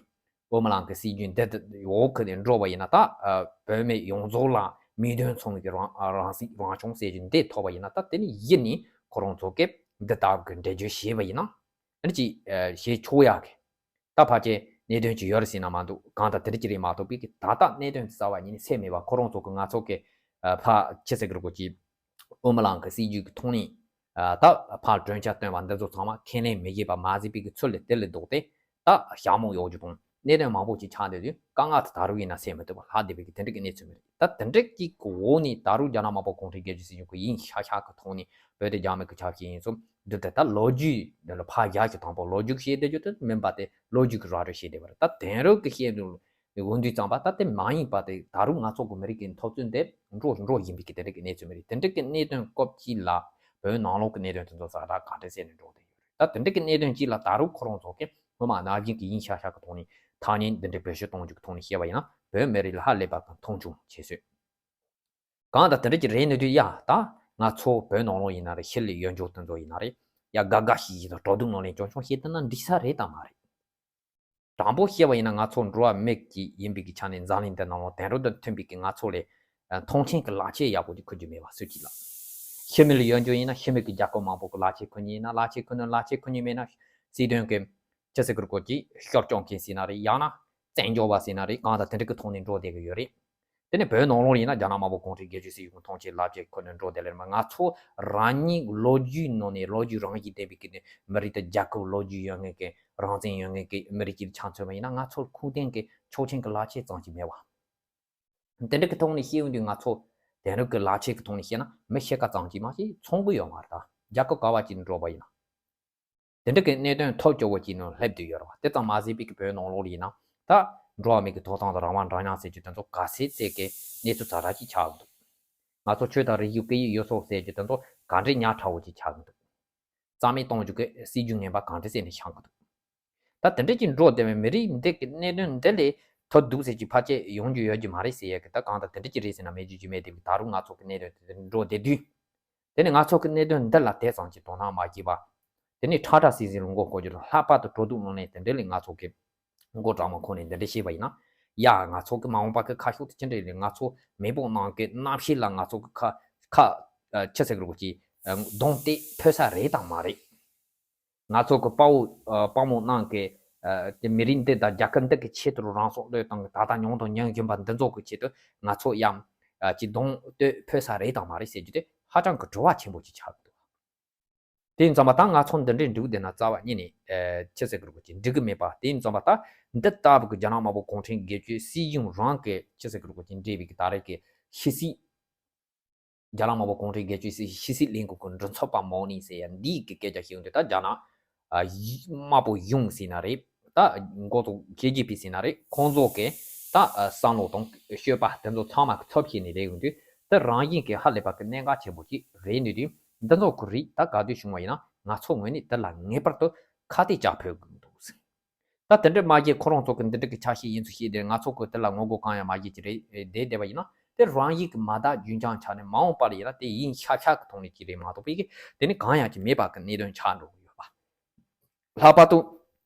ཨོ་མ་ལང་གི་སྲིད་ཇུས་འདི་འོག་གི་ནས་འགྲོ་བ་ཡིན་ན། ད་ཨ་བོད་མི་ཡོངས་རྫོགས་ལ་མིག་མདུན་མཚོན་གི་རང་རང་སྲིད་རང་སྐྱོང་སྲིད་ཇུས་འདི་ཐོབ་པ་ཡིན་ན། ད་དེ་ནི་ཡིན་ནི་ཁོ་རང་ཚོ་གི་འདི་ལྟ་བུ་གི་འགྲེལ་བརྗོད་བྱས་པ་ཡིན་ན། ཨ་ནི་ཅིག་ཨ་བྱེད་ཆོག་ཡག་གི་ད་ཕལ་ཆེར་གནད་དོན་ཅིག་ཡོད་རེད་ཟེར་ན་མ་འདུག་གང་ལྟར་དེ་འདྲ་ཅིག་རེད་མ་གཏོགས་པའི་གི་ད་ལྟ་གནད་དོན་རྩ་བ་ཉིད་ནས་སེལ་མེད་པ། ཁོ་རང་ཚོ་གི་ང་ཚོ་གི་ཨ་ཕ་ཅི་ཟེར་གི་རེད་གོ། ཅིག་ཨོ་མ་ལང་གི་སྲིད་ཇུས་ཀྱི་ཐོག་ནས་ཨ་ད་ཕར་གྲོས་འཆར་བཏོན་པ་འདི་ཚོ་ཚང་མ་ཁས་ལེན་མི་བྱེད་པ་མ་ཟད་པའི་གི་ཚུལ་ལས་དེ་ལས་ལྡོག་སྟེ། ད་ཞྭ་མོ་གཡོག་རྒྱུ་དང་གནད་དོན་མང་པོ་ཅིག་ཆགས་བསྡད་དུས་དཀའ་ངལ་དེ་ད་རུང་ཡིན་ན་སེལ་མི་ཐུབ་པ་ལྷག་བསྡད་པའི་གི་དེ་འདྲ་གི་གནས་ཚུལ་མི་རེད། ད་དེ་འདྲ་གཅིག་གི་འོག་ནས་ད་རུང་རྒྱ་ནག་དམར་པོ་གུང་ཁྲན་སྒེར་གཅོད་སྲིད་གཞུང་གི་ཡིན་ཤག་ཤག་གི་ཐོག་ནས་བོད་དེ་རྒྱ་མི་གི་ཆ་ཤས་ཡིན་ཙང་འདི་ལྟར་ད་ལོ་རྒྱུས་འདི་ལ་ཕར་རྒྱག་གི་དང་པོ་ལོ་རྒྱུས་བཤད་བསྡད་རྒྱུ་དེ་མིན་པ་དེ་ལོ་རྒྱུས་ཀྱི་ར་སྤྲོད་བྱས་བསྡད་པ་རེད། ད་དེང་རབས་ཀྱི་བཤད་འདུག་འོན་དུས་ཙམ་པ་ད་དེ་མ་ཡིན་པ་དེ་ད་རུང་ང་ཚོ་གི་མི་རིགས་ཀྱི་འཐབ་རྩོད་འདི་འགྲོ་འགྲོ་བཞིན་པའི་གི་དེ་འདྲ་གི་གནས་ཚུལ་མི་རེད། དེ་འདྲ་གི་གནད་དོན་སྐབས་གཅིག་ལ་བོད་ནང་ལོགས་ཀྱི་གནད་དོན་དེ་ཚོ་ཟ་ད་ག་འདྲ་ཟེར་ནས་འགྲོ་བསྡད་ཡོད་རེད། ད་དེ་འདྲ་གི་གནད་དོན་གཅིག་ལ་ད་རུང་ཁོ་རང་ཚོ་གི་སྔོན་མ་ནང་བཞིན་གྱི་ཡིན་ཤག་ཤག་གི་ཐོག་ནས་ཐག་ཉེ་འདི་འདྲའི་བེད་སྤྱོད་གཏོང་རྒྱུ་གི་ཐོག་ནས་བཤད་པ་ཡིན་ན་བོད་མི་རིགས་ལ་ཧ་ལས་པ་གི་མཐོང་ཆུང་བྱེད་སྲོལ། གང་ལྟར་དེ་འདྲ་ཅིག་རེད་ནི་དུས་ཡ། ད་ང་ཚོ་བོད་ནང་ལོགས་ཡིན་ན་རེད། ཕྱི་ལ་ཡོད་འཇོག་དེ་ཚོ་ཡིན་ན་རེད། ཡ་དགའ་དགའ་ཞིག་ཞིག་དང་སྤྲོ་སྡུག་ནང་ལེན་ཆུང་ཆུང་བྱེད་དེ་ན་འགྲིག་ས་རེད་དམ་མ་རེད། དྲང་པོ་བཤད་པ་ཡིན་ན་ང་ཚོ་འགྲོ་བ་མི་ཅིག་ཡིན་པའི་གི་ཆ་ནས་འཛམ་གླིང་འདི་ནང་ལོགས་དེང་རབས་དང་མཐུན་པའི་གི་ང་ཚོ་ལས་མཐོང་ཆེན་གི་ལག་ཆས་ཡག་པོ་ཅིག་ཁུར་རྒྱུ་མེད་པ་སུ་གཅིག་ལ། ཕྱི་མི་ལ་ཡོད་འཇོག་ཡིན་ན་ཕྱི་མི་གི་རྒྱལ་ཁབ་མང་པོ་གི་ལག་ཆས་ཁུར་ནི་ཡིན་ན། ལག་ཆས་ཁུར་ནི་ལག་ཆས་ཁུར་ནི་མེད་ན་སྲིད་དོན་གི་ཅི་ཟེར་གི་རེད་གོ། ཅིག་ཤོར་སྐྱོང་མཁན་ཟེར་ན་རེད། ཡང་ན་བཙན་བྱོལ་བ་ཟེར་ན་རེད། གང་ལྟར་དེ་འདྲ་གི་ཐོག་ནས་འགྲོ་བསྡད་གི་ཡོད་རེད། དེ་ནས་བོད་ནང་ལོགས་ཡིན་ན་རྒྱ་ནག་དམར་པོ་གུང་ཁྲན་སྒེར་གཅོད་སྲིད་གཞུང་མཐོང་ཆེན་ལག་ཆས་ཁུར་ནས་འགྲོ་བསྡད་ལེ་མ། ང་ཚོ་རང་ཉིད་ལོ་རྒྱུས་ནང་ནས་ལོ་རྒྱུས་རང་བཞིན་ལྡན་པའི་གི་ནས་མི་རིགས་དང་རྒྱལ་ཁབ་ལོ་རྒྱུས་ཡོད་མཁན་གི་རང་བཙན་ཡོད་མཁན་གི་མི་རིགས་ཅིག་ཆགས་ཚུལ་མ་ཡིན་ན། ང་ཚོར་ཁུངས་ལྡན་གི་ཆོག་མཆན་གི་ལག་ཆས་ཙམ་ཅིག་མེད་པ། དེ་འདྲ་གི་ཐོག་ནས་བཤད་ཡོང་དུས་ང་ཚོ་དེང་རབས་གི་ལག་ཆས་གི་ཐོག་ནས་བཤད་ན་མི་ཕྱེད་ཀ་ཙམ་ཅིག་མ་ཞིག་ཚོང་གི་ཡོད་མ་རེད། ད་རྒྱལ་ཁབ་ག་བ་ཅིག་འགྲོ་བ་ཡིན་ན། དེ་འདྲ་གི་གནད་དོན་ཐབས་སྐྱོ་བོ་ཅིག་ནང་སླེབས་བསྡད་ཡོད་རེད་བ། དེ་ཙམ་མ་ཟད་པའི་གི་བོད་ནང་ལོགས་ལ་ཡིན་ན་ད་འགྲོ་བ་མི་གི་ཐོབ་ཐང་དང་རང་དབང་འདྲ་མཉམ་ཟེར་རྒྱུ་དེ་ཚོ་ག་ཚད་ཚད་གི་གནས་ཚུལ་ཛ་དྲག་ཅིག་ཆགས་འདུག་ང་ཚོ་ཆོས་དང་རིག་གཞུང་སྐད་ཡིག་ཡུལ་སྲོལ་ཟེར་རྒྱུ་དེ་ཚོ་ག་འདྲའི་ཉག་ཕྲ་བོ་ཅིག་ཆགས་འདུག་རྩ་མེད་གཏོང་རྒྱུ་གི་སྲིད་ཇུས་ངན་པ་གང་འདྲ་བྱས་ནས་བཞག་གི་འདུག་ད་དེ་འདྲ་ཅིག་འགྲོ་བསྡད་པའི་མི་རིགས་འདི་གི་གནད་དོན་འདི་ལས་ཐོབ་འདུག་ཟེར་གྱི་ཕལ་ཆེར་ཡོང་རྒྱུ་ཡོད་རྒྱུ་མ་རེད་ཟེར་ཡས་གི། ད་གང་ལྟར་དེ་འདྲ་ཅིག་རེད་ཟེར་ན་མེད་རྒྱུ་ཅིག་མེད་དེ། ད་རུང་ང་ཚོ་གི་གནད་དོན་དེ་འགྲོ་བསྡད་དུས། དེ་ནས་ང་ཚོ་གི་གནད་དོན་འདི་ལ་དེ་ཙམ་གྱི་དོ་སྣང་མ་བྱས་པ། དེ་ནས་ཁྲ་ཁྲ་ཟིང་ཟིང་ལ་མགོ་འཁོར་རྒྱུ་དང་ལྷག་པར་དུ་སྤྲོ་སྡུག་ངང་ནས་དེ་འདྲ་ལས་ང་ཚོ་གི་མགོ་གྲང་མོ་འཁོར་ནས་འདི་འདྲ་བཤད་པ་ཡིན་ན། ཡ་ང་ཚོ་གི་མ་འོངས་པ་གི་ཁ་ཕྱོགས་དེ་ཅི་འདྲ་རེད། ང་ཚོ་མེས་པོ་རྣམས་ཀྱི་རྣམ་ཤེས་ལ་ང་ཚོ་གི་ཁ་ཁ་ཨ་ཅི་ཟེར་གི་རེད་གོ། ཅིག་ཨ་གདོང་གཏད་ཕོད་ས་རེད་དམ་མ་རེད། ང་ཚོ་གི་དཔའ་བོ་ཨ་དཔའ་མོ་རྣམས་ཀྱི་ཨ་དེ་མི་རིགས་འདི་དང་རྒྱལ་ཁབ་འདི་གི་ཆེད་དུ་རང་སྲོག་བློས་བཏང་གི་ད་ལྟ་མྱོང་དང་མྱོང་བཞིན་པ་འདི་ཚོ་གི་ཆེད་དུ་ང་ཚོ་ཡང་ཨ་ཅིག་གདོང་གཏད་ཕོད་ས་རེད་དམ་མ་རེད་ཟེར་རྒྱུ་དེ་ཧ་ཅང་གི་དྲི་བ་ཆེན་པོ་ཅིག་ཆགས་འདུག་དེ་ཡིན་ཙང་མ་ད་ང་ཚོ་འདི་འདྲའི་འགྲིག་བསྡད་ན་རྩ་བ་ཉིད་ནས་ཨ་ཅི་ཟེར་གི་རེད་གོ། ཅིག་འགྲིག་གི་མེད་པ། དེ་ཡིན་ཙང་མ་ད་འདི་ལྟ་བུ་གི་རྒྱ་ནག་དམར་པོ་གུང་ཁྲན་སྒེར་གཅོད་སྲིད་གཞུང་རང་གི་ཅི་ཟེར་གི་རེད་གོ། ཅིག་འབྲེལ་བའི་གི་ད་རེས་ཀྱི་ཕྱི་སྲིད། རྒྱ་ནག་དམར་པོ་གུང་ཁྲན་སྒེར་གཅོད་སྲིད་ཕྱི་སྲིད་ལས་ཁུངས་ཀྱི་མགྲིན་ཚབ་པ་མོ་ནི་ཟེར་ཡ་འདིའི་གི་སྐད་ཆ་ཤེས་ཡོང་དུས། ད་རྒྱ་ནག་ཨ་དམར་པོ་གཞུང་ཟེར་ན་རེད། ད་འགོ་ཐོག་ཁེ་ཇི་པི་ཟེར་ན་རེད། ཁོང་ཚོ་གི་ད་བསམ་བློ་དང་སྤྱོད་པ་དེ་ཚོ་ཚང་མ་གི་ཚབ་བྱས་ནས་རེད་ཡོང་དུས། ད་རང་བཞིན་གི་ཧ་ལས་པ་གི་གནད་འགག་ཆེན་པོ་ཅིག་རེད་འདུག་དུས། འདི་ཚོ་གི་རིགས་ད་ག་དུས་བྱུང་བ་ཡིན་ན་ང་ཚོ་ངོས་ནས་དེ་ལ་ངེས་པར་དུ་ཁ་གཏད་བཅག་ཕོད་དགོས་འདུག་ད་དེ་འདྲ་མ་བྱས་ཁོ་རང་ཚོ་གི་འདི་འདྲ་གི་ཆ་ཤས་ཡིན་ཚུལ་ཤེས་དེ་ང་ཚོ་གི་དེ་ལ་ངོ་རྒོལ་གང་ཡང་མ་བྱེད་ཀྱི་རེད་བསྡད་བསྡད་པ་ཡིན་ན། དེ་རང་ཡིག་གི་མ་དག་རྒྱུན་འཁྱོངས་ཆགས་ནས་མ་འོངས་པ་ལ་ཡིན་ན་དེ་ཡིན་ཤག་ཤག་གི་ཐོག་ནས་ཅིག་རེད་མ་གཏོགས་པའི་གི་དེ་ནི་གང་ཡང་ཅིག་མེད་པ་གི་གནད་དོན་ཆགས་འགྲོ་གི་ཡོད་པ། ལྷག་པར་དུ་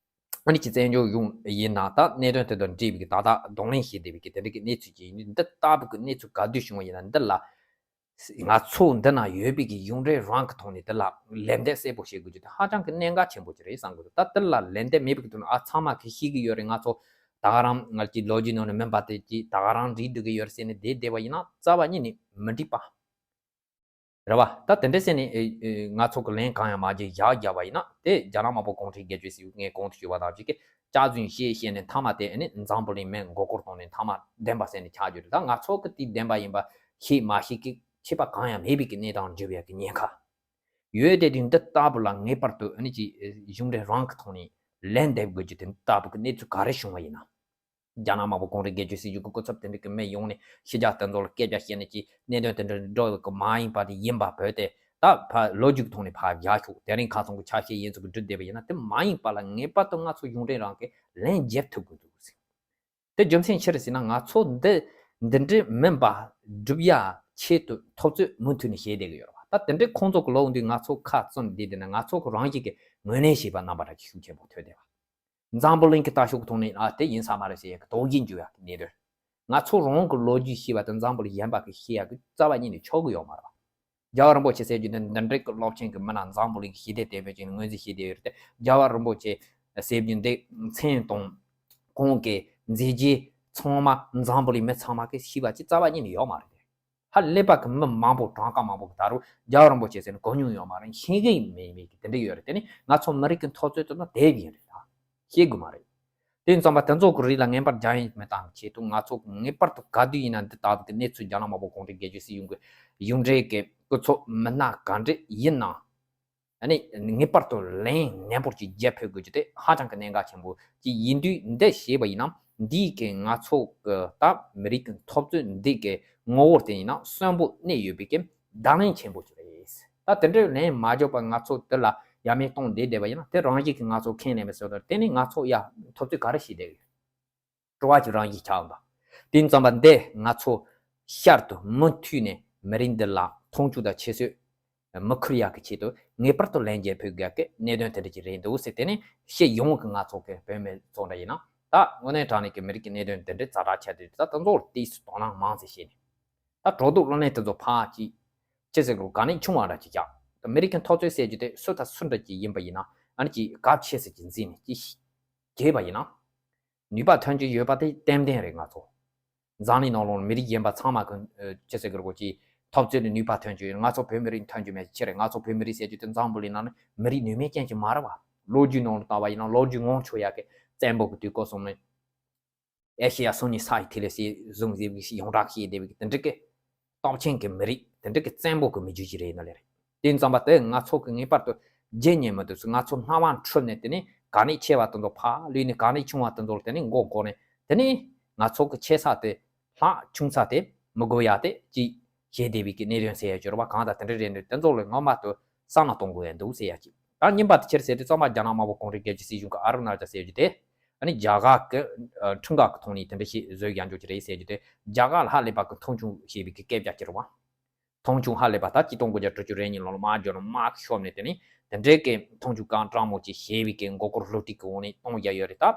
ཨ་ནི་ཅིག་བཙན་བྱོལ་གཞུང་ཡིན་ན་ད་གནད་དོན་དེ་དང་འབྲེལ་བའི་གི་ད་ལྟ་གདོང་ལེན་བྱེད་བསྡད་པའི་གི་དེ་འདྲ་གི་གནས་ཚུལ་ཅིག་ཡིན་དུས་འདི་ལྟ་བུ་གི་གནས་ཚུལ་ག་དུས་བྱུང་བ་ཡིན་ན་འདི་ལ། ང་ཚོ་འདི་ན་ཡོད་པའི་གི་གཞུང་འབྲེལ་རང་གི་ཐོག་ནས་འདི་ལ་ལན་འདེབས་གསལ་པོ་བྱེད་དགོས་རྒྱུ་དེ་ཧ་ཅང་གི་གནད་འགག་ཆེན་པོ་ཅིག་རེད་བསམ་གི་འདུག་ད་འདི་ལ་ལན་འདེབས་མེད་པའི་གི་དུས་ན་ཨ་ཚང་མ་གི་ཤེས་གི་ཡོད་རེད། ང་ཚོ་ད་ག་རང་ང་ཚོའི་ལོ་རྒྱུས་ནང་ནས་མིན་པ་དེ་ཅིག་ད་ག་རང་རིག་འགྲོ་གི་ཡོད་རེད་ཟེར་ནས་བསྡད་བསྡད་པ་ཡིན་ན་རྩ་བ་ཉིད་ནས་མི་འགྲིག་པ། རེད་བ། ད་དེ་འདྲ་ཟེར་ནས་ཨེ་ཨེ་ང་ཚོ་གི་ལན་གང་ཡང་མ་བརྒྱབ་བཞག་བརྒྱབ་པ་ཡིན་ན་དེ་རྒྱ་ནག་དམར་པོ་གུང་ཁྲན་སྒེར་གཅོད་སྲིད་གཞུང་ངས་གོང་དུ་ཞུས་པ་དང་གཅིག་གི་སྐྱག་རྫུན་བཤད་བཤད་ནས་མཐའ་མ་དེ་ཨ་ནི་འཛམ་བུ་གླིང་མི་མགོ་སྐོར་གཏོང་ནས་མཐའ་མ་བདེན་པ་ཟེར་ནས་ཆགས་རྒྱུ་རེད། ད་ང་ཚོ་གི་དེ་བདེན་པ་ཡིན་པ་ཤེས་མ་ཤེས་ཀྱི་ཁྱད་པར་གང་ཡང་མེད་པའི་གི་གནས་སྟངས་འགྱུར་བའི་གི་ཉེན་ཁ་ཡོད་དེ་དུས་འདི་ལྟ་བུ་ལ་ངེས་པར་དུ་ཨ་ནི་ཅིག་གཞུང་འབྲེལ་རང་གི་ཐོག་ནས་ལན་འདེབས་དགོས་རྒྱུ་དེ་ལྟ་བུ་གི་གནས་ཚུལ་ག་རེ་བྱུང་བ་ཡིན་ན། རྒྱ་ནག་དམར་པོ་གུང་ཁྲན་སྒེར་གཅོད་སྲིད་གཞུང་གི་སྐུ་ཚབ་དེ་འདྲ་གི་མི་ཡོང་ནས་ཕྱི་རྒྱལ་དེ་ཚོ་ལ་སྐད་ཆ་བཤད་ནས་ཀྱི་གནད་དོན་དེ་འདྲ་འགྲོ་གི་མ་ཡིན་པ་དེ་ཡིན་པ་བོད་དེ་ད་ཕ་ལོ་རྒྱུས་ཐོག་ནས་ཕར་བཞག་ཆོག་དེ་རིང་ཁ་སང་གི་ཆ་ཤས་ཡིན་ཚུལ་གི་སྒྲུབ་བསྡད་པ་ཡིན་ན་དེ་མ་ཡིན་པ་ལ་ངེས་པར་དུ་ང་ཚོ་གཞུང་འབྲེལ་རང་གི་ལན་འཇལ་ཐུབ་དགོས་འདུག་ཟེར། དེ་རྒྱུ་མཚན་ཅི་རེད་ཟེར་ན་ང་ཚོ་འདི་འདི་འདྲའི་མིན་པ་སྒྲུབ་ཡ་ཆེད་དུ་འཐབ་རྩོད་མུ་མཐུད་ནས་བྱས་བསྡད་གི་ཡོད་རེད་བ། ད་དེ་འདྲའི་ཁོང་ཚོ་གི་ལོ་འདི་ང་ཚོ་ཁ་བཙུམ་བསྡད་བསྡད་ན་ང་ཚོ་གི་རང་བཞིན་གི་ངོས་ལེན་བྱས་པ་རྣམ་པ་འདྲ་ཅིག་ཤུགས་ཆེན་པོ་ཐོན་བསྡད་པ། འཛམ་བུ་གླིང་གི་ལྟ་ཕྱོགས་ཐོག་ནས་ཨ་དེ་ཡིན་ས་མ་རེད་ཟེར་ཡག་གི་དོགས་གཞི་འཇོག་ཡག་གི་གནད་དོན། ང་ཚོ་རང་གི་ལོ་རྒྱུས་ཤེས་པ་དང་འཛམ་བུ་གླིང་གཞན་པ་གི་ཤེས་ཡག་གི་རྩ་བ་ཉིད་ནས་ཆོག་གི་ཡོད་མ་རེད་བ། རྒྱལ་བ་རིན་པོ་ཆེ་ཟེར་རྒྱུ་དེ་འདི་འདྲའི་གི་སློབ་ཆེན་གི་མི་ན་འཛམ་བུ་གླིང་གི་ཞི་བདེ་དེ་བས་ཀྱང་ངོས་འཛིན་བྱེད་བསྡད་ཡོད་རེད་དེ། རྒྱལ་བ་རིན་པོ་ཆེ་ཟེར་རྒྱུ་འདི་མཚན་དང་ཁོང་གི་མཛད་རྗེས་ཚང་མ་འཛམ་བུ་གླིང་མི་ཚང་མ་གི་ཤེས་པ་ཅིག་རྩ་བ་ཉིད་ནས་ཡོད་མ་རེད་དེ། ཧ་ལས་པ་གི་མི་མང་པོ་གྲངས་ཀ་མང་པོ་གི་ད་རུང་རྒྱལ་བ་རིན་པོ་ཆེ་ཟེར་ནས་གོ་མྱོང་ཡོད་མ་རེད། ཤེས་ཀྱི་མེད་མེད་ཀྱི་དེ་འདྲ་ཡོད་རེད། དེ་ནི་ང་ཚོ་མི་རིགས་ཀྱི་འཐབ་རྩོད་དེ་ན་དེབ་ཡིན་རེད་ད། ཤེས་དགོས་མ་རེད། དེ་ཙམ་པ་དེ་ཚོ་གི་རིགས་ལ་ངན་པར་རྒྱ་ཡན་མི་བཏང་ཆེད་དུ་ང་ཚོ་ངེས་པར་དུ་ག་དུས་ཡིན་ན་འདི་ལྟ་བུ་གི་གནས་ཚུལ་རྒྱ་ནག་དམར་པོ་གུང་ཁྲན་སྒེར་གཅོད་སྲིད་གཞུང་གི་གཞུང་འབྲེལ་གྱི་སྐུ་ཚབ་མི་སྣ་ག་འདྲ་ཡིན་ན། ཨ་ནི་ངེས་པར་དུ་ལན་ནན་པོ་ཅིག་རྒྱག་ཕོད་དགོས་རྒྱུ་དེ་ཧ་ཅང་གི་གནད་འགག་ཆེན་པོ་ཅིག་ཡིན་དུས་འདི་ཤེས་པ་ཡིན་ན་འདིའི་གི་ང་ཚོ་གི་ད་མི་རིགས་ཀྱི་འཐབ་རྩོད་འདི་གི་ངོ་བོ་དེ་ཡིན་ན་གསོན་པོ་གནས་ཡོད་པའི་གི་བརྡ་ལན་ཆེན་པོ་ཅིག་རེད། ད་དེ་འདྲའི་ལན་མ་འཇོག་པར་ང་ཚོ་དེ་ལ་ཡ་མེད་གཏོང་བསྡད་བསྡད་པ་ཡིན་ན་དེ་རང་བཞིན་གྱིས་ང་ཚོ་ཁས་ལེན་པའི་བཟོ་ལྟར་དེ་ནི་ང་ཚོ་ཡ་འཐབ་རྩོད་ག་རེ་བྱེད་བསྡད་ཡོད། སྤྲོ་བ་ཅིག་རང་བཞིན་ཆགས་འདུག་དེ་ཙམ་པ་འདི་ང་ཚོ་ཤར་དུ་མུ་མཐུད་ནས་མི་རིགས་འདི་ལ་མཐོང་ཆུང་དང་ཁྱད་གསོད་མི་ཁུར་ཡག་གི་ཆེད་དུ་ངེས་པར་དུ་ལན་འཇལ་ཕོད་དགོས་ཀྱི་གནད་དོན་དེ་འདྲ་ཅིག་རེད་འདུག་ཟེར། དེ་ནི་སྤྱི་ཡོངས་ཀྱི་ང་ཚོ་གི་བོད་མི་ཚོ་འདྲ་ཡིན་ན་ད་དངོས་གནས་དྲང་གནས་ཀྱི་མི་རིགས་ཀྱི་གནད་དོན་དེ་འདྲའི་ཛ་དྲག་ཆགས་དུས་ད་དེ་ཚོར་ཏོག་ཙམ་དོ་སྣང་མང་ཙམ་བྱས་ནས། ད་གྲོས་བསྡུར་གློག་ཀླད་དེ་ཚོ་ཕར་ཅིག་ཅི་ཟེར་དགོས་ག་ནས་ཆུང་བ་འདྲ་ཅིག་རྒྱག་མི་རིགས་ཀྱི་འཐབ་རྩོད་ཟེར་རྒྱུ་དེ་སུ་དང་སུ་འདྲ་ཅིག་ཡིན་པ་ཡིན་ན་ཨ་ནི་ཅིག་གལ་ཆེ་ས་ཅིག་འཛིན་ནས་ཅིག་བྱས་པ་ཡིན་ན། ནུས་པ་ཐོན་གྱི་ཡོད་པ་དེ་ཏན་ཏན་རེད། ང་ཚོ་འཛམ་གླིང་ནང་ལོགས་མི་རིགས་གཞན་པ་ཚང་མ་གི་ཅི་ཟེར་དགོས་ཀྱི་འཐབ་རྩོད་ནས་ནུས་པ་ཐོན་གྱི་ཡོད། ང་ཚོ་བོད་མི་རིགས་ཐོན་གྱི་མེད་ཅི་རེད། ང་ཚོ་བོད་མི་རིགས་ཟེར་རྒྱུ་དེ་འཛམ་བུ་གླིང་ནང་ནས་མི་རིགས་ནུས་མེད་ཅན་ཅིག་མ་རེད་བ། ལོ་རྒྱུས་ནང་ལ་ལྟ་བ་ཡིན་ན་ལོ་རྒྱུས་ངོ་ཆོད་ཡག་གི་བཙན་པོ་གི་དུས་སྐབས་སོང་ནས། ཨེ་ཤེ་ཡ་སོ་གཉིས་ས་ཡི་ཐིག་ལེ་ཞེས་བཟུང་ཟེར་བའི་ཡོངས་གྲགས་ཤེས་བསྡད་པའི་དེ་འདྲ་གི་སྟོབས་ཆེན་གྱི་མི་རིགས་དེ་འདྲ་གི་བཙན་པོ་གི་མི་རྒྱུད་ཅིག་རེད་ཡིན་ན་ལས་རེད། དེ་ཙམ་པ་དེ་ང་ཚོ་གི་ངེས་པར་དུ་བརྗེད་ཉན་མི་འདུག་ང་ཚོ་སྣང་བ་འཁྲུལ་ནས་དེ་ནས་ག་ནས་ཆེ་བ་དེ་ཚོ་ཕར་ལུས་ནས་ག་ནས་ཆུང་བ་དེ་ཚོ་དེ་ནས་མགོ་སྐོར་ནས་དེ་ནས་ང་ཚོ་གི་ཆེ་ས་དེ་ལྷག་ཆུང་ས་དེ་མི་དགོས་ཡ་དེ་ཅིག་བྱས་བསྡད་པའི་གི་གནད་དོན་ཟེར་ཡ་སྦྱོར་བ་གང་དང་དེ་འདྲ་རེད་འདུག་དེ་ཚོ་ལ་ངོ་མ་དུ་བསམ་བློ་གཏོང་དགོས་ཡ་འདུག་ཟེར་ཡ་ཅིག་ད་གཉིས་པ་དེ་ཕྱིར་ཟེར་དུས་ཚང་མ་རྒྱ་ནག་དམར་པོ་གུང་ཁྲན་སྒེར་གཅོད་སྲིད་གཞུང་གི་ཨ་རུ་ན་ཅལ་ཟེར་རྒྱུ་དེ། ཨ་ནི་རྒྱ་གར་གི་ཨ་ཁྲིམས་འགལ་གི་ཐོག་ནས་དེ་འདྲ་ཞིག་བཟོས་ཡང་འཇོག་གི་རེད་ཟེར་རྒྱུ་དེ་རྒྱ་གར་ལ་ཧ་ལས་པ་གི་མཐོང་ཆུང་བྱས་པའི་གི་སྐད་ཆ་ཅིག་རེད་བ། མཐོང་ཆུང་ཧ་ལས་པ་ད་ཆིག་སྟོང་དགུ་བརྒྱ་དྲུག་ཅུ་རེ་གཉིས་ལོ་ལ་དམག་ཤོར་ནས་དེ་ནས་དེ་འདྲའི་གི་མཐོང་ཆུང་གང་དྲག་མོ་ཅིག་བྱས་པའི་གི་མགོ་སྐོར་བསླུ་བྲིད་གི་འོག་ནས་གཏོང་ཡ་ཡོད་རེད་ད།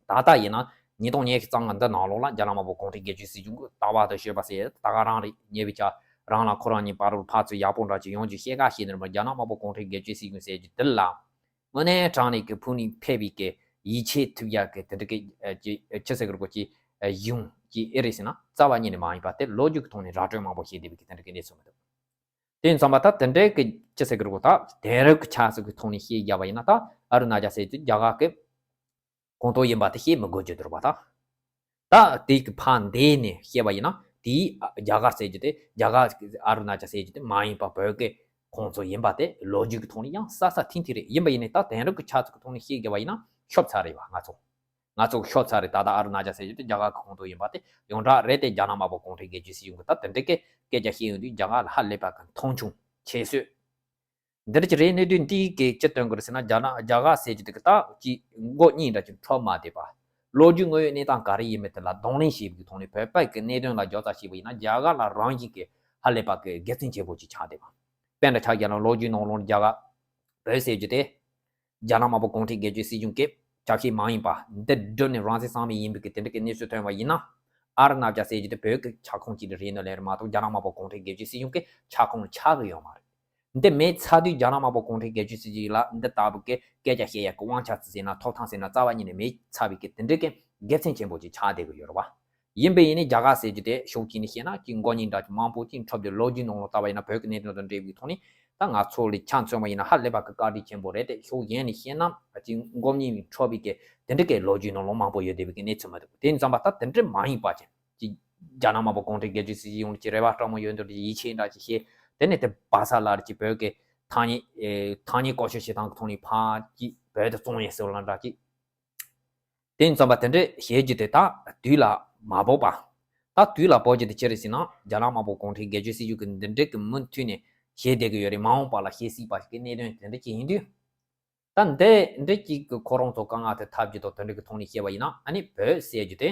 ད་ལྟ་ཡིན་ན་ཉིས་སྟོང་ཉི་ཤུ་རྩ་ལྔ་འདི་ནང་ལོགས་ལ་རྒྱ་ནག་དམར་པོ་གུང་ཁྲན་སྒེར་གཅོད་སྲིད་གཞུང་གི་ལྟ་བ་དང་སྤྱོད་པ་ཟེར་ད་ག་རང་རེད། ཉེ་བའི་ཆ་རང་ལ་ཁོ་རང་གཉིས་བར་དུ་ཕར་ཚུར་ཡག་པོ་འདྲ་ཅིག་ཡོང་རྒྱུ་བཤད་ཁ་ཞིག་ནི་རེད་མ་རྒྱ་ནག་དམར་པོ་གུང་ཁྲན་སྒེར་གཅོད་སྲིད་གཞུང་ཟེར་རྒྱུ་འདི་ལ། དངོས་གནས་དྲང་གནས་ཀྱི་ཕུགས་ནས་ཕེབས་པའི་གི་ཡིད་ཆེས་ཐུབ་ཡག་གི་དེ་འདྲ་གི་ཅི་ཟེར་གི་རེད་གོ་ཅི་གཞུང་ཅི་ཨེ་རེད་ཟེར་ན་རྩ་བ་ཉིད་ནས་མ་ཡིན་པ་དེ་ལོ་རྒྱུས་ཀྱི་ཐོག་ནས་ར་སྤྲོད་མང་པོ་བྱས་བསྡད་པའི་གི་དེ་འདྲ་གི་གནས་ཚུལ་མི་འདུག་དེ་ཡིན་ཙང་མ་ད་དེ་འདྲའི་གི་ཅི་ཟེར་གི་རེད་གོ་ད་དེང་རབས་ཀྱི་ཆ་ཚུལ་གི་ཐོག་ནས་བཤད་རྒྱག་པ་ཡིན་ན་ད་ཨ་རུ་ན་ཅལ་ཟེར་དུས་རྒྱ་གར་གི་ཁོངས་གཏོགས་ཡིན་པ་དེ་བཤད་མི་དགོས་རྒྱུ་འདུག་པ་ད། ད་དེ་གི་ཕར་འདས་ནས་བཤད་པ་ཡིན་ན་དེའི་རྒྱ་གར་ཟེར་རྒྱུ་དེ་རྒྱ་གར་ཨ་རུ་ན་ཅལ་ཟེར་རྒྱུ་དེ་མ་ཡིན་པ་བོད་ཀྱི་ཁོངས་གཏོགས་ཡིན་པ་དེ་ལོ་རྒྱུས་ཀྱི་ཐོག་ནས་ཡང་གསལ་གསལ་ཐིང་ཐིང་རེད། ཡིན་པ་ཡིན་ནའི་ད་དེང་རབས་ཀྱི་ཆ་ཚུལ་གྱི་ཐོག་ནས་བཤད་དགོས་པ་ཡིན་ན་ཤོབ་ཚ་རེད་བ། ང་ཚོ་ང་ཚོ་ཤོབ་ཚ་རེད། ད་ལྟ་ཨ་རུ་ན་ཅལ་ཟེར་རྒྱུ་དེ་རྒྱ་གར་གྱི་ཁོངས་གཏོགས་ཡིན་པ་དེ་ཡོངས་གྲགས་རེད་དེ་རྒྱ་ནག་དམར་པོ་གུང་ཁྲན་སྒེར་གཅོད་སྲིད་གཞུང་གི་ད་དེ་འདྲའི་སྐད་སྐད་ཆ་བཤད་ཡོང་དུས་རྒྱ་གར་ལ་ཧ་ལས་པ་གི་མཐོང་ཆུང་ཁྱད་གསོད། འདིར་གྱི་རེད་གནད་དོན་འདི་གི་ཅི་སྟོན་དགོས་རེད་ཟེར་ན་རྒྱ་ནག་རྒྱ་གར་ཟེར་རྒྱུ་དེ་གི་ད་ཅི་མགོ་གཉིས་འདྲ་ཅིག་འཕྲོ་མ་བསྡད་པ། ལོ་རྒྱུས་དངོས་ཡོད་གནས་སྟངས་ག་རེ་ཡིན་མིན་དེ་ལ་གདོང་ལེན་བྱེད་པའི་ཐོག་ནས་བོད་པའི་གི་གནད་དོན་ལ་རྒྱབ་རྩ་བྱས་པ་ཡིན་ན། རྒྱ་གར་ལ་རང་བཞིན་གྱི་ཧ་ལས་པ་གི་དགེ་མཚན་ཆེན་པོ་ཅིག་ཆགས་བསྡད་པ། དཔེར་ན་ཆ་བཞག་ན་ལོ་རྒྱུས་ནང་ལོགས་རྒྱ་གར་བོད་ཟེར་རྒྱུ་དེ། རྒྱ་ནག་དམར་པོ་གུང་ཁྲན་རྒྱལ་གཅེས་སྲིད་གཞུང་གི་ཆ་ཤས་མ་ཡིན་པ། འདི་བསྒྲུབས་ནས་རང་བཙན་གསང་མི་ཡིན་པའི་གི་དེ་འདྲ་གི་གནས་ཚུལ་ཐོན་པ་ཡིན་ན། ཨ་རུ་ནཱ་ཅལ་ཟེར་རྒྱུ་དེ་བོད་ཀྱི་ཁྱབ་ཁོངས་ཅིག་རེད་ནི་ལས་རེད་མ་གཏོགས། རྒྱ་ནག་དམར་པོ་གུང་ཁྲན་རྒྱལ་གཅེས་སྲིད་གཞུང་གི་ཁྱབ་ཁོངས་ཆགས་ཀྱི་ཡོད་མ་རེད། འདི་མེད་ཚར་དུས་རྒྱ་ནག་དམར་པོ་གུང་ཁྲན་རྒྱལ་གཅེས་སྲིད་གཞུང་ལ་འདི་ལྟ་བུ་གི་སྐད་ཆ་བཤད་ཡ་གི་དབང་ཆ་ཟེར་ན་ཐོབ་ཐང་ཟེར་ན་རྩ་བ་ཉིད་ནས་མེད་ཚར་བའི་གི་དེ་འདྲ་གི་དགེ་མཚན་ཆེན་པོ་ཅིག་ཆགས་བསྡད་ཀྱི་ཡོད་རེད་བ། ཡིན་པས་ཡིན་ནའི་རྒྱ་གར་ཟེར་རྒྱུ་དེ་ཕྱོགས་གཅིག་ནས་བཤད་ན་ཅིག་མགོ་རྙོག་འདྲ་ཅིག་མང་པོ་ཅིག་འཁྲབ་སྟེ། ལོ་རྒྱུས་ནང་ལ་ལྟ་བ་ཡིན་ན་བོད་ཀྱི་གནད་དོན་དང་འབྲེལ་བའི་ཐོག་ནས་ད་ང་ཚོ་ལ་ཆ་མཚོན་པ་ཡིན་ན་ཧ་ལས་པ་གི་བཀའ་དྲིན་ཆེན་པོ་རེད་དེ། ཕྱོགས་གཞན་ནས་བཤད་ན་ཅིག་མགོ་རྙོག་འཁྲབ་པའི་གི་དེ་འདྲ་གི་ལོ་རྒྱུས་ནང་ལོགས་མང་པོ་ཡོད་བསྡད་པའི་གི་གནས་ཚུལ་མི་འདུག་དེ་ཡིན་ཙང་པ་ད་དེ་འདྲ་མ་ཡིན་པ་ཅིག་ཅིག་རྒྱ་ནག་དམར་པོ་གུང་ཁྲན་རྒྱལ་གཅེས་སྲིད་གཞུང་ལ་ཅིག་རེ་བ་སྤྲང་མོ་ཡོད་འདུག་ཡིད་ཆེས་འདྲ་ཅིག་བྱས། དེ་ནས་དེ་བ་ས་ལ་ཅིག་བོད་ཀྱི་ཐ་སྙད་ཨེ་ཐ་སྙད་བཀོལ་སྤྱོད་བྱེད་སྟངས་ཀྱི་ཐོག་ནས་ཕར་ཅིག་བོད་དེ་བཙོང་ཡས་སྲོལ་ལ་འདྲ་ཅིག་དེ་ཡིན་ཙང་པ་དེ་འདྲ་བྱེད་རྒྱུ་དེ་ད་དུས་ལ་མ་བབ་པ། ད་དུས་ལ་བབ་རྒྱུ་དེ་ཅི་རེད་ཟེར་ན། རྒྱ་ནག་དམར་པོ་གུང་ཁྲན་རྒྱལ་གཅེས་སྲིད་གཞུང་གི་འདི་འདྲ་གི་མུ་མཐུད་ནས་བྱེད་བསྡད་ཀྱི་ཡོད་རེད། མ་འོངས་པ་ལ་བྱེད་སྲིད་པ་ཞིག་གི་གནད་དོན་དེ་འདྲ་ཅིག་ཡིན་དུས། ད་འདི་འདྲ་ཅིག་གི་ཁོ་རང་ཚོ་དཀའ་ངལ་དེ་ཐབས་ཇུས་དང་དེ་འདྲ་གི་ཐོག་ནས་བཤད་པ་ཡིན་ན། ཨ་ནི་བོད་ཟེར་རྒྱུ་དེ་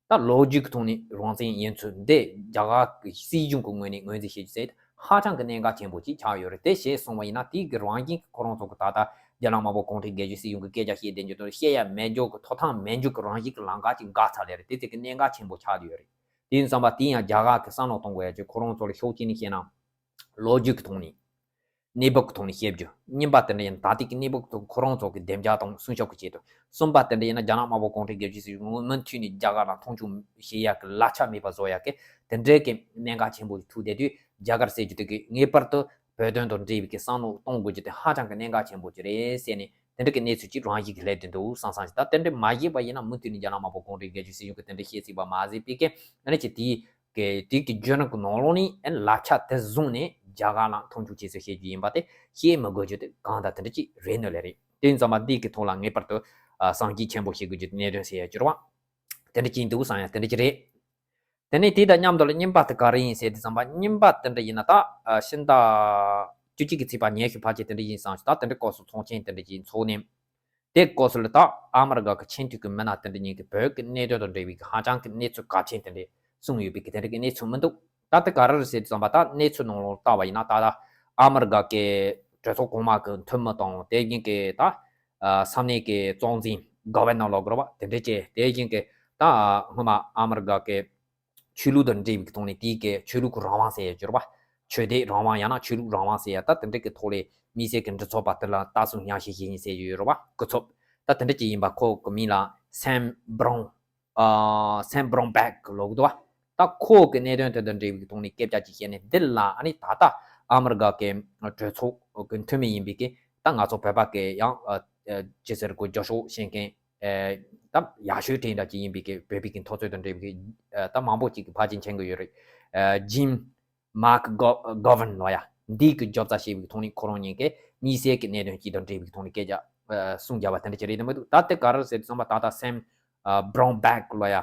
ད་ལོ་རྒྱུས་ཀྱི་ཐོག་ནས་རང་བཙན་ཡིན་ཚུལ་འདི་རྒྱ་གར་གྱི་སྲིད་གཞུང་གི་ངོས་ནས་ངོས་འཛིན་བྱེད་རྒྱུ་ཟེར་ཧ་ཅང་གི་གནད་འགག་ཆེན་པོ་ཅིག་ཆགས་ཡོད་རེད། དེ་བྱས་སོང་བ་ཡིན་ན་དེའི་གི་རང་བཞིན་གྱི་ཁོ་རང་ཚོ་གི་ད་ལྟ་རྒྱ་ནག་དམར་པོ་གུང་ཁྲན་རྒྱལ་གཅེས་སྲིད་གཞུང་གི་སྐད་ཆ་བཤད་བསྡད་རྒྱུ་དང་བཤད་ཡ་མེད་རྒྱུ་གི་ཐོབ་ཐང་མེད་རྒྱུ་གི་རང་བཞིན་གྱི་ལམ་ཁ་ཅིག་འགག་ཚར་ལེ་རེད། དེ་དེ་གི་གནད་འགག་ཆེན་པོ་ཆགས་ཡོད་རེད། དེ་ཡིན་ཙང་པ་དེ་ཡང་རྒྱ་གར་གྱི་བསམ་བློ་གཏོང་དགོས་ཡ་ཅིག་ཁོ་རང་ཚོ་ལ་ཕྱོགས་གཅིག་ནས་བཤད་ན། ལོ་རྒྱུས་ཀྱི་ཐོག་ནས། གནས་བབ་ཀྱི་ཐོག་ནས་བཤད་རྒྱུ། གཉིས་པ་དེ་འདྲ་ཡིན་ན་ད་ལྟའི་གི་གནས་བབ་ཀྱི་ཐོག་ཁོ་རང་ཚོ་གི་བདེ་འཇགས་དང་སྲུང་སྐྱོབ་ཀྱི་ཆེད་དུ། གསུམ་པ་དེ་འདྲ་ཡིན་ན་རྒྱ་ནག་དམར་པོ་གུང་ཁྲན་རྒྱལ་གཅེས་སྲིད་གཞུང་མུ་མཐུད་ནས་རྒྱ་གར་ལ་མཐོང་ཆུང་བྱེད་ཡ་གི་ལག་ཆ་མེད་པ་བཟོ་ཡ་གི་དེ་འདྲའི་གི་གནད་འགག་ཆེན་པོ་ཞིག་ཐུག་བསྡད་དུས། རྒྱ་གར་ཟེར་རྒྱུ་དེ་གི་ངེས་པར་དུ་བོད་དོན་དང་འབྲེལ་བའི་གི་བསམ་བློ་གཏོང་དགོས་རྒྱུ་དེ་ཧ་ཅང་གི་གནད་འགག་ཆེན་པོ་ཅིག་རེད་ཟེར་ནས་དེ་འདྲ་གི་གནས་ཚུལ་ཅིག་རང་བཞིན་གྱིས་སླེབས་བསྡད་འདུག་བསམ་བསམ་ཞིག་ད་དེ་འདྲ་མ་བྱས་པ་ཡིན་ན་མུ་མཐུད་ནས་རྒྱ་ནག་དམར་པོ་གུང་ཁྲན་རྒྱལ་གཅེས་སྲིད་གཞུང་གི་དེ་འདྲ་བཤད་སྲིད་པ་མ་ཟད་པའི་གི་ཨ་ནི་ཅིག་དེའི་གི་དེའི་གི་བརྒྱུད་རིམ་གི་ནང་ལོགས་ནས་ཨ་ནི་ལག་ཆ་དེ་བཟུང་ནས་རྒྱ་གར་ལ་མཐོང་ཆུང་བྱེད་ཚུལ་བཤད་རྒྱུ་ཡིན་པ་དེ་བཤད་མི་དགོས་རྒྱུ་དེ་གང་ལྟར་དེ་འདྲ་ཅིག་རེད་ནི་ལས་རེད། དེ་ཡིན་ཙང་མ་འདི་གི་ཐོག་ལ་ངེས་པར་དུ་ཨ་བསམ་གཞིག་ཆེན་པོ་བྱེད་དགོས་རྒྱུ་དེ་གནད་དོན་ཟེར་ཡ་གྱུར་བ་དེ་འདྲ་ཅིག་འདུག་བསམ་ཡ་དེ་འདྲ་ཅིག་རེད། དེ་ནས་དེ་དང་མཉམ་དུ་ལ་གཉིས་པ་དེ་ག་རེ་ཡིན་ཟེར་དུས་ཙམ་པ། གཉིས་པ་དེ་འདྲ་ཡིན་ན་ད་ཨ་ཕྱི་ཟླ་བཅུ་གཅིག་གི་ཚེས་པ་ཉི་ཤུ་ཕལ་ཆེར་དེ་འདྲ་ཡིན་བསམ་ཞིག་ད་དེ་འདྲ་སྐབས་སུ་ཚོགས་ཆེན་དེ་འདྲ་ཅིག་འཚོགས་ནས། དེ་སྐབས་སུ་ལ་ད་ཨ་མི་རི་ཀ་གི་ཆེས་མཐོའི་གི་མི་སྣ་དེ་འདྲ་གཉིས་ཀྱིས་བོད་ཀྱི་གནད་དོན་དང་འབྲེལ་བའི་གི་ཧ་ཅང་གི་གནས་ཚུལ་གལ་ཆེན་དེ་འདྲ་གསུངས་ཡོད་པའི་གི་དེ་འདྲ་གི་གནས་ཚུལ་མི་འདུག་ད་དེ་ག་རེ་རེད་ཟེར་དུས་ཙམ་པ། ད་གནས་ཚུལ་ནང་ལོགས་ལྟ་བ་ཡིན་ན་ད་ལྟ་ཨ་མི་རི་ཀ་གི་གྲོས་ཚོགས་གོང་མ་གི་འཐུས་མི་དང་། དེ་བཞིན་གི་ད་ཨ་ས་གནས་ཀྱི་གཙོ་འཛིན་གྷ་ཝར་ནར་ལབ་དགོས་རེད་བ། དེ་འདྲ་བྱས། དེ་བཞིན་གི་ད་ཨ་སྔོན་མ་ཨ་མི་རི་ཀ་གི་ཆོས་ལུགས་དང་འབྲེལ་བའི་གི་ཐོག་ནས་དེའི་གི་ཆོས་ལུགས་ཀྱི་རང་དབང་ཟེར་ཡ་ཡོད་རེད་བ། ཆོས་དད་རང་དབང་ཡང་ན་ཆོས་ལུགས་རང་དབང་ཟེར་ཡ། ད་དེ་འདྲ་གི་ཐོག་ལ་དམིགས་བསལ་གྱི་མགྲིན་ཚབ་པ་དེ་ལ་ལྟ་སྲུང་ཉམས་ཞིབ་བྱེད་མཁན་ཟེར་གྱི་ཡོད་རེད་བ། སྐུ་ཚབ། ད་དེ་འདྲ་ཅིག་ཡིན་པ། ཁོ་གི་མིང་ལ་སེམ་བྷི་རོན། ཨ་སེམ་བྷི་རོན་བྷེག་ལབ་གི་འདུག་བ། ད་ཁོ་གི་གནད་དོན་དེ་དང་འབྲེལ་བའི་གི་ཐོག་ནས་སྐད་ཆ་ཅིག་བཤད་ནས། འདི་ལ་ཨ་ནི་ད་ལྟ་ཨ་མི་རི་ཀ་གི་གྲོས་ཚོགས་གི་འཐུས་མི་ཡིན་པའི་གི་ད་ང་ཚོ་བོད་པ་གི་ཡང་ཨ་ཨ་ཅི་ཟེར་དགོས། རྒྱབ་སྐྱོར་བྱེད་མཁན་ཨེ་ད་ཡག་ཤོས་དེ་འདྲ་ཅིག་ཡིན་པའི་གི་བོད་པའི་གི་འཐབ་རྩོད་དང་འབྲེལ་བའི་གི་ཨ་ད་མང་པོ་ཅིག་གི་ཕལ་ཆེར་མཁྱེན་གི་ཡོད་རེད། ཨ་ཇིམ་མག་གྷོ་ཝར་ལབ་ཡ། འདི་གི་རྒྱབ་རྩ་བྱས་པའི་ཐོག་ནས་ཁོ་རང་ཉིད་ཀྱིས་དམིགས་བསལ་གྱི་གནད་དོན་གཅིག་དང་འབྲེལ་བའི་ཐོག་ནས་སྐད་ཆ་ཨ་གསུང་རྒྱབ་པ་དེ་འདྲ་ཅིག་རེད་དམ་མི་འདུག་ད་དེ་ག་རེ་ཟེར་དུས་ཙམ་པ། ད་ལྟ་སེམ་ཨ་བྷི་རོན་བྷེག་ལབ་ཡ་ཨ་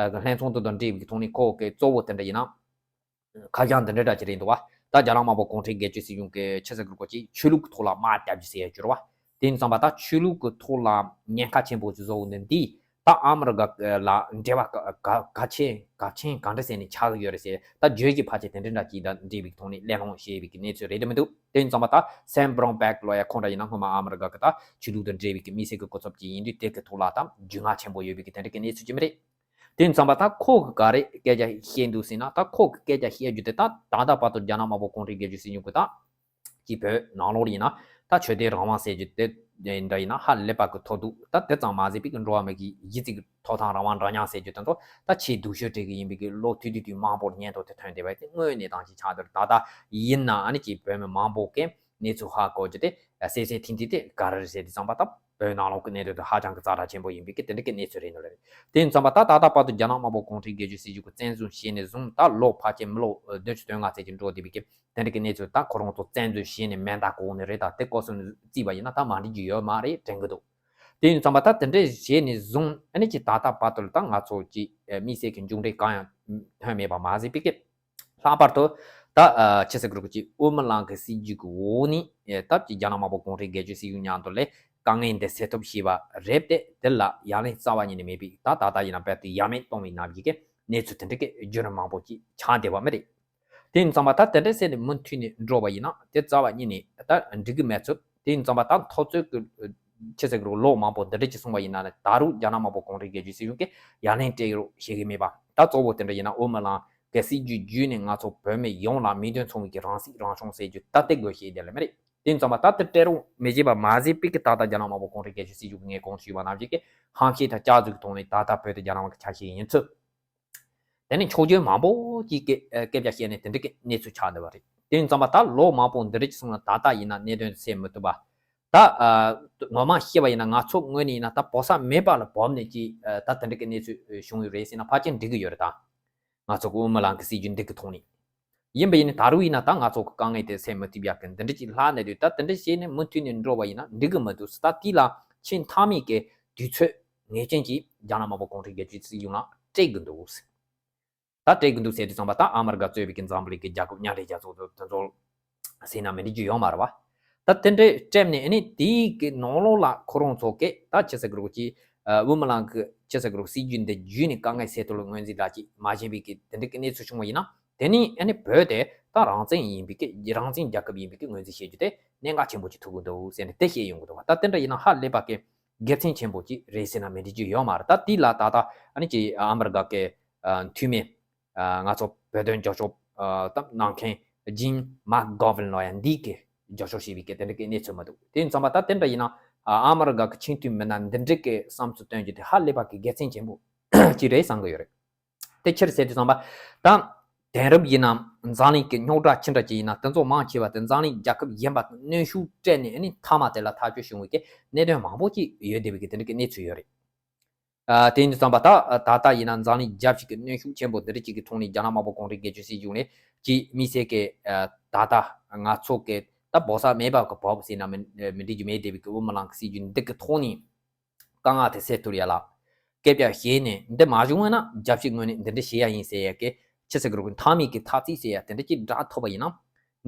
གི་ལྷན་ཚོགས་དེ་དང་འབྲེལ་བའི་ཐོག་ནས་ཁོ་གི་གཙོ་བོ་དེ་འདྲ་ཡིན་ན། ཁ་བྱང་འདི་འདྲ་འདྲ་ཅིག་རེད་འདུག་བ། ད་རྒྱ་ནག་དམར་པོ་གུང་ཁྲན་རྒྱལ་གཅེས་སྲིད་གཞུང་གི་ཆི་ཟེར་དགོས་རེད། ཆོས་ལུགས་ཀྱི་ཐོག་ལ་དམག་རྒྱག་རྒྱུ་ཟེར་ཡ་གྱུར་བ། དེ་ཡིན་ཙང་པ་ད་ཆོས་ལུགས་ཀྱི་ཐོག་ལ་ཉེན་ཁ་ཆེན་པོ་ཞིག་བཟོ་འོང་ནི་འདི། ད་ཨ་མི་རི་ཀ་ལ་འབྲེལ་བ་ག་ག་ག་ཆེ་ག་ཆེན་ག་འདྲ་ཟེར་ནས་ཆགས་ཀྱི་ཡོད་རེད་ཟེར། ད་བརྗོད་ཀྱི་ཕལ་ཆེར་དེ་འདྲ་འདྲ་ཅིག་དང་འབྲེལ་བའི་ཐོག་ནས་གླེང་སློང་བྱས་པའི་གི་གནས་ཚུལ་རེད་དམ་མི་འདུག་དེ་ཡིན་ཙང་པ་ད་སེམ་བྷི་རོན་བྷེག་ལབ་ཡ་ཁོང་འདྲ་ཡིན་ན་སྔོན་མ་ཨ་མི་རི་ཀ་གི་ད་ཆོས་ལུགས་དང་འབྲེལ་བའི་གི་དམིགས་བསལ་གྱི་སྐུ་ཚབ་ཅིག་ཡིན་དུས། དེ་གི་ཐོག་ལ་ད་རྒྱུས་མངའ་ཆེན་པོ་ཡོད་པའི་གི་དེ་འདྲ་གི་གནས་ཚུལ་ཅིག་མ་རེད། དེ་ཡིན་ཙང་པ་ད་ཁོ་གི་ག་རེ་སྐད་ཆ་བཤད་འདུག་ཟེར་ན། ད་ཁོ་གི་སྐད་ཆ་བཤད་རྒྱུ་དེ་ད་ད་ལྟ་བར་དུ་རྒྱ་ནག་དམར་པོ་གུང་ཁྲན་རྒྱལ་གཅེས་སྲིད་གཞུང་གི་ད་ཅིག་བོད་ནང་ལོགས་ཡིན་ན་ད་ཆོས་དད་རང་དབང་ཟེར་རྒྱུ་དེ་འདྲ་ཡིན་ན་ཧ་ལས་པ་གི་ཐོབ་འདུག་ད་དེ་ཙམ་མ་ཟད་པའི་གི་འགྲོ་བ་མི་གི་གཞི་རྩའི་གི་ཐོབ་ཐང་རང་དབང་འདྲ་མཉམ་ཟེར་རྒྱུ་དེ་ཚོ་ད་ཆེས་སྡུག་ཤོས་གྲས་གི་ཡིན་པའི་གི་ལོ་དུས་དུས་དུས་མང་པོར་སྔོན་དུ་དེ་ཐོན་བསྡད་པ་དེ་དངོས་གནས་དང་ཅིག་ཆགས་འདུག་ད་ལྟ་ཡིན་ན་ཨ་ནི་ཅིག་བོད་མི་མང་པོ་གི་གནས་ཚུལ་ཧ་གོ་རྒྱུ་དེ་གསལ་གསལ་ཐིང་ཐིང་དེ་ག་རེ་རེད་ཟེར་དུས་ཙམ་པ། ད་བོད་ནང་ལོགས་ཀྱི་གནད་དོན་དེ་ཧ་ཅང་གི་ཛ་དྲག་ཆེན་པོ་ཡིན་པའི་གི་དེ་འདྲ་གི་གནས་ཚུལ་རེད་ནོ་རེད། དེ་ཡིན་ཙམ་པ་ད་ད་ལྟ་བར་དུ་རྒྱ་ནག་དམར་པོ་གུང་ཁྲན་རྒྱལ་གཅེས་སྲིད་གཞུང་གིས་བཙན་བཟུང་བྱས་ནས་བཟུང་ད་ལོ་ཕལ་ཆེར་མི་ལོ་བདུན་ཅུ་དོན་ལྔ་ཙམ་ཅིག་འགྲོ་བསྡད་པའི་གི་དེ་འདྲ་གི་གནས་ཚུལ་ད་ཁོ་རང་ཚོ་བཙན་འཛུལ་བྱས་ནས་མེ་མདའ་གོན་ནི་རེད། ད་དེ་སྐོར་སུ་བརྩིས་པ་ཡིན་ན་ད་མ་འགྲིག་རྒྱུ་ཡོད་མ་རེད་དྲན་གི་འདུག་དེ་ཡིན་ཙམ་པ་ད་དེ་འདྲ་བྱས་ནས་བཟུང་ཨ་ནི་ཅིག་ད་ལྟ་བར་དུ་ལ་ད་ང་ཚོ་ཅིག་དམིགས་བསལ་གྱི་མཇུག་འབྲས་གང་ཡང་ཐོན་མེད་པ་མ་ཟད་པའི་གི་ལྷག་པར་དུ་ད་ཨ་ཆི་ཟེར་དགོས་རེད། ཅིག་དབུ་མའི་ལམ་གྱི་སྲིད་བྱུས་ཀྱི་འོག་ནས་ཨེ་ད་ཅིག་རྒྱ་ནག་དམར་པོ་གུང་ཁྲན་རྒྱལ་གཅེས་སྲིད་གཞུང་མཉམ་དུ་ལས་ དཀའ་ངལ་འདི་སེལ་ཐབས་བྱས་པ་རེད་དེ། དེ་ལ་ཡ་ལན་རྩ་བ་ཉིད་ནས་མེད་པའི་ད་ད་ལྟ་ཡིན་ན་རྦད་དེ་ཡ་མེད་གཏོང་བའི་ནང་བཞིན་གྱི་གནས་ཚུལ་དེ་འདྲ་གི་བརྒྱུད་རིམ་མང་པོ་ཅིག་ཆགས་བསྡད་པ་མ་རེད། དེ་ཡིན་ཙང་མ་ད་དེ་འདྲ་ཟེར་ནས་མུ་མཐུད་ནས་འགྲོ་བ་ཡིན་ན་དེ་རྩ་བ་ཉིད་ནས་ད་འགྲིག་གི་མེད་ཚུལ། དེ་ཡིན་ཙང་མ་ད་ཐོག་ཚོད་ཀྱི་ཆི་ཟེར་གི་རོ་ལོ་མང་པོ་འདི་འདྲ་ཅིག་སོང་བ་ཡིན་ན་ནི་ད་རུང་རྒྱ་ནག་དམར་པོ་གུང་ཁྲན་སྒེར་གཅོད་སྲིད་གཞུང་གིས་ཡ་ལན་སྤྲད་རོགས་བྱེད་གི་མེད་པ། ད་གཙོ་བོ་དེ་འདྲ་ཡིན་ན་འོ་མི་ལང་གི་སྲིད་ཇུས་བརྒྱུད་ནས་ང་ཚོ་བོད་མི་ཡོངས་ལ་མིང་དོན་མཚུངས་པའི་གི་རང་སྲིད་རང་སྐྱོང་ཟེར་རྒྱུ་ད་སྟེར་དགོས་ཞེས་དེ་ལ་མི་རེད། དེ་ཡིན་ཙང་མ་ད་དེ་སྤྲད་རོགས་མི་བྱེད་པ་མ་ཟད་པའི་གི་ད་ལྟ་རྒྱ་ནག་དམར་པོ་གུང་ཁྲན་སྒེར་གཅོད་སྲིད་གཞུང་གིས་ངས་གོང་དུ་ཞུས་པ་ནང་བཞིན་གི་ཧམ་བཤད་དང་སྐྱག་རྫུན་གྱི་ཐོག་ནས་ད་ལྟ་བོད་དེ་རྒྱ་ནག་དམར་པོ་གི་ཆ་ཤས་ཡིན་ཚུལ། དེ་ནས་ཕྱོགས་སྐྱོད་མང་པོ་ཅིག་སྐད་སྐད་ཆ་བཤད་ནས་དེ་འདྲ་གི་གནས་ཚུལ་ཆགས་འདུག་པ་རེད། དེ་ཡིན་ཙང་མ་ད་ལོ་མང་པོ་འདི་འདྲ་ཅིག་སོང་ན་ད་ལྟ་ཡིན་ན་གནད་དོན་སེལ་མི་ཐུབ་པ། ད་ངོ་མ་བཤད་པ་ཡིན་ན་ང་ཚོ་ངོས་ནས་ཡིན་ན་ད་བོད་ས་མེད་པ་ལ་བབས་ནས་ཀྱི་ད་དེ་འདྲ་གི་གནས་ཚུལ་བྱུང་ཡོད་རེད་ཟེར་ན་ཕལ་ཆེར་འགྲིག་གི་ཡོད་རེད་ད། ང་ཚོ་གི་འོ་མི་ལང་གི་སྲིད་ཇུས་འདི་གི་ཐོག་ནས། ཡིན་པ་ཡིན་ན་ད་རུང་ཡིན་ན་ད་ང་ཚོ་གི་དཀའ་ངལ་དེ་སེལ་མི་ཐུབ་ཡག་གི་འདི་འདྲ་ཅིག་ལྷག་ནས་དུས་ད་དེ་འདྲ་བྱས་ནས་མུ་མཐུད་ནས་འགྲོ་བ་ཡིན་ན་འགྲིག་གི་མི་འདུག་ད་དེ་ལ་ཆེས་མཐའ་མའི་གི་དུས་ཚོད་ངེས་ཅན་གྱིས་རྒྱ་ནག་དམར་པོ་གུང་ཁྲན་སྒེར་གཅོད་སྲིད་གཞུང་ལ་སྤྲད་གི་འདུག་ད་སྤྲད་གི་འདུག་ཟེར་དུས་ཙམ་པ་ད་ཨ་མི་རི་ཀ་གཙོས་པའི་གི་འཛམ་བུ་གླིང་གི་རྒྱལ་ཁབ་མཉམ་འབྲེལ་རྒྱལ་ཚོགས་དེ་ཚོ་ཟེར་ན་མི་འགྲིག་རྒྱུ་ཡོད་མ་རེད་བ། ད་དེ་འདྲའི་སྤྲད་ནས་ཨ་ནི་དེའི་གི་ནང་ལོགས་ལ་ཁོ་རང་ཚོ་གི་ད་ཆི་ཟེར་གི་རེད་ཀྱི་འོ་མི་ལང་གི་ཆི་ཟེར་གི་རེད་སྲིད་ཇུས་འདི་བརྒྱུད་ནས་དཀའ་ངལ་སེལ་ཐབས་ལ་ངོས་འཛིན་འདྲ་ཅིག་མ་བྱས་པའི་གི་དེ་འདྲའི་གི་གནས་ཚུལ་བྱུང་བ་ཡིན་ན་དེ་ནི་ཨ་ནི་བོད་དེ་ད་རང་བཙན་ཡིན་པའི་གི་རང་བཙན་རྒྱལ་ཁབ་ཡིན་པའི་གི་ངོས་འཛིན་བྱེད་རྒྱུ་དེ་གནད་འགག་ཆེན་པོ་ཅིག་ཐུག་གི་འདུག་ཟེར་ནས་དེ་བཤད་ཡོང་གི་འདུག་བ། ད་དེ་འདྲ་ཡིན་ན་ཧ་ལས་པ་གི་དགེ་མཚན་ཆེན་པོ་ཅིག་རེད་ཟེར་ན་མི་འགྲིག་རྒྱུ་ཡོད་མ་རེད། ད་དེ་ལ་ད་ལྟ་ཨ་ནི་ཅིག་ཨ་མི་རི་ཀ་གི་འཐུས་མི་ང་ཚོ་བོད་དོན་རྒྱབ་སྐྱོར་ད་གནང་མཁན་ཇིམ་མག་གྷོ་ཝིན་ལོ་ཡ་འདི་གི་རྒྱབ་སྐྱོར་བྱས་པའི་གི་དེ་འདྲ་གི་གནས་ཚུལ་མི་འདུག་དེ་ཡིན་ཙང་པ་ད་དེ་འདྲ་ཡིན་ན་ཨ་མི་རི་ཀ་གི་ཆེས་མཐོའི་མི་སྣ་འདི་འདྲ་གི་བསམ་ཚུལ་བཏོན་རྒྱུ་དེ་ཧ་ལས་པ་གི་དགེ་མཚན་ཆེན་པོ་ཅིག་རེད་བསམ་གི་ཡོད་རེད། དེ་ཕྱིར་ཟེར་དུས་ཙམ་པ་ད་དེང་རབས་ཡིན་ནམ་འཛམ་གླིང་གི་རྙོག་དྲ་ཅི་འདྲ་ཅིག་ཡིན་ན་དེ་ཚོ་མང་ཆེ་བ་དེ་འཛམ་གླིང་རྒྱལ་ཁབ་གཞན་པ་དང་གནོན་ཤུགས་སྤྲད་ནས་ཨ་ནི་མཐའ་མ་དེ་ལ་ཐག་གཅོད་བྱུང་བའི་གི་གནད་དོན་མང་པོ་ཅིག་ཡོད་བསྡད་པའི་གི་དེ་འདྲ་གི་གནས་ཚུལ་ཡོད་རེད། ཨ་དེ་ཡིན་དུས་ཙམ་པ་ད་ད་ལྟ་ཡིན་ན་འཛམ་གླིང་རྒྱལ་སྤྱི་གི་གནོན་ཤུགས་ཆེན་པོ་འདི་འདྲ་ཅིག་གི་ཐོག་ནས་རྒྱ་ནག་དམར་པོ་གུང་ཁྲན་སྒེར་གཅོད་སྲིད་གཞུང་ནས་ཅིག་དམིགས་བསལ་གི་ད་ལྟ་ང་ཚོ་གི་ད་བོད་ས་མེད་པ་གི་བབས་ཟེར་ན་མི་མི་འགྲིག་རྒྱུ་མེད་བསྡད་པའི་གི་འོ་མི་ལང་གི་སྲིད་ཇུས་འདི་གི་ཐོག་ནས་དཀའ་ངལ་དེ་སེལ་ཐུབ་ཡ་ལ་སྐད་ཆ་བཤད་ནས་འདི་མ་བྱུང་བ་ན་རྒྱལ་སྤྱི་ངོས་ནས་འདི་འདྲ་བྱེད་ཡ་ཡིན་ཟེར་ཡ་གི་ཆི་ཟེར་གི་རུ་གི་མཐའ་མའི་གི་ཐག་རྩིས་ཟེར་ཡ་དེ་འདྲ་ཅིག་བསྒྲགས་ཐུབ་པ་ཡིན་ན།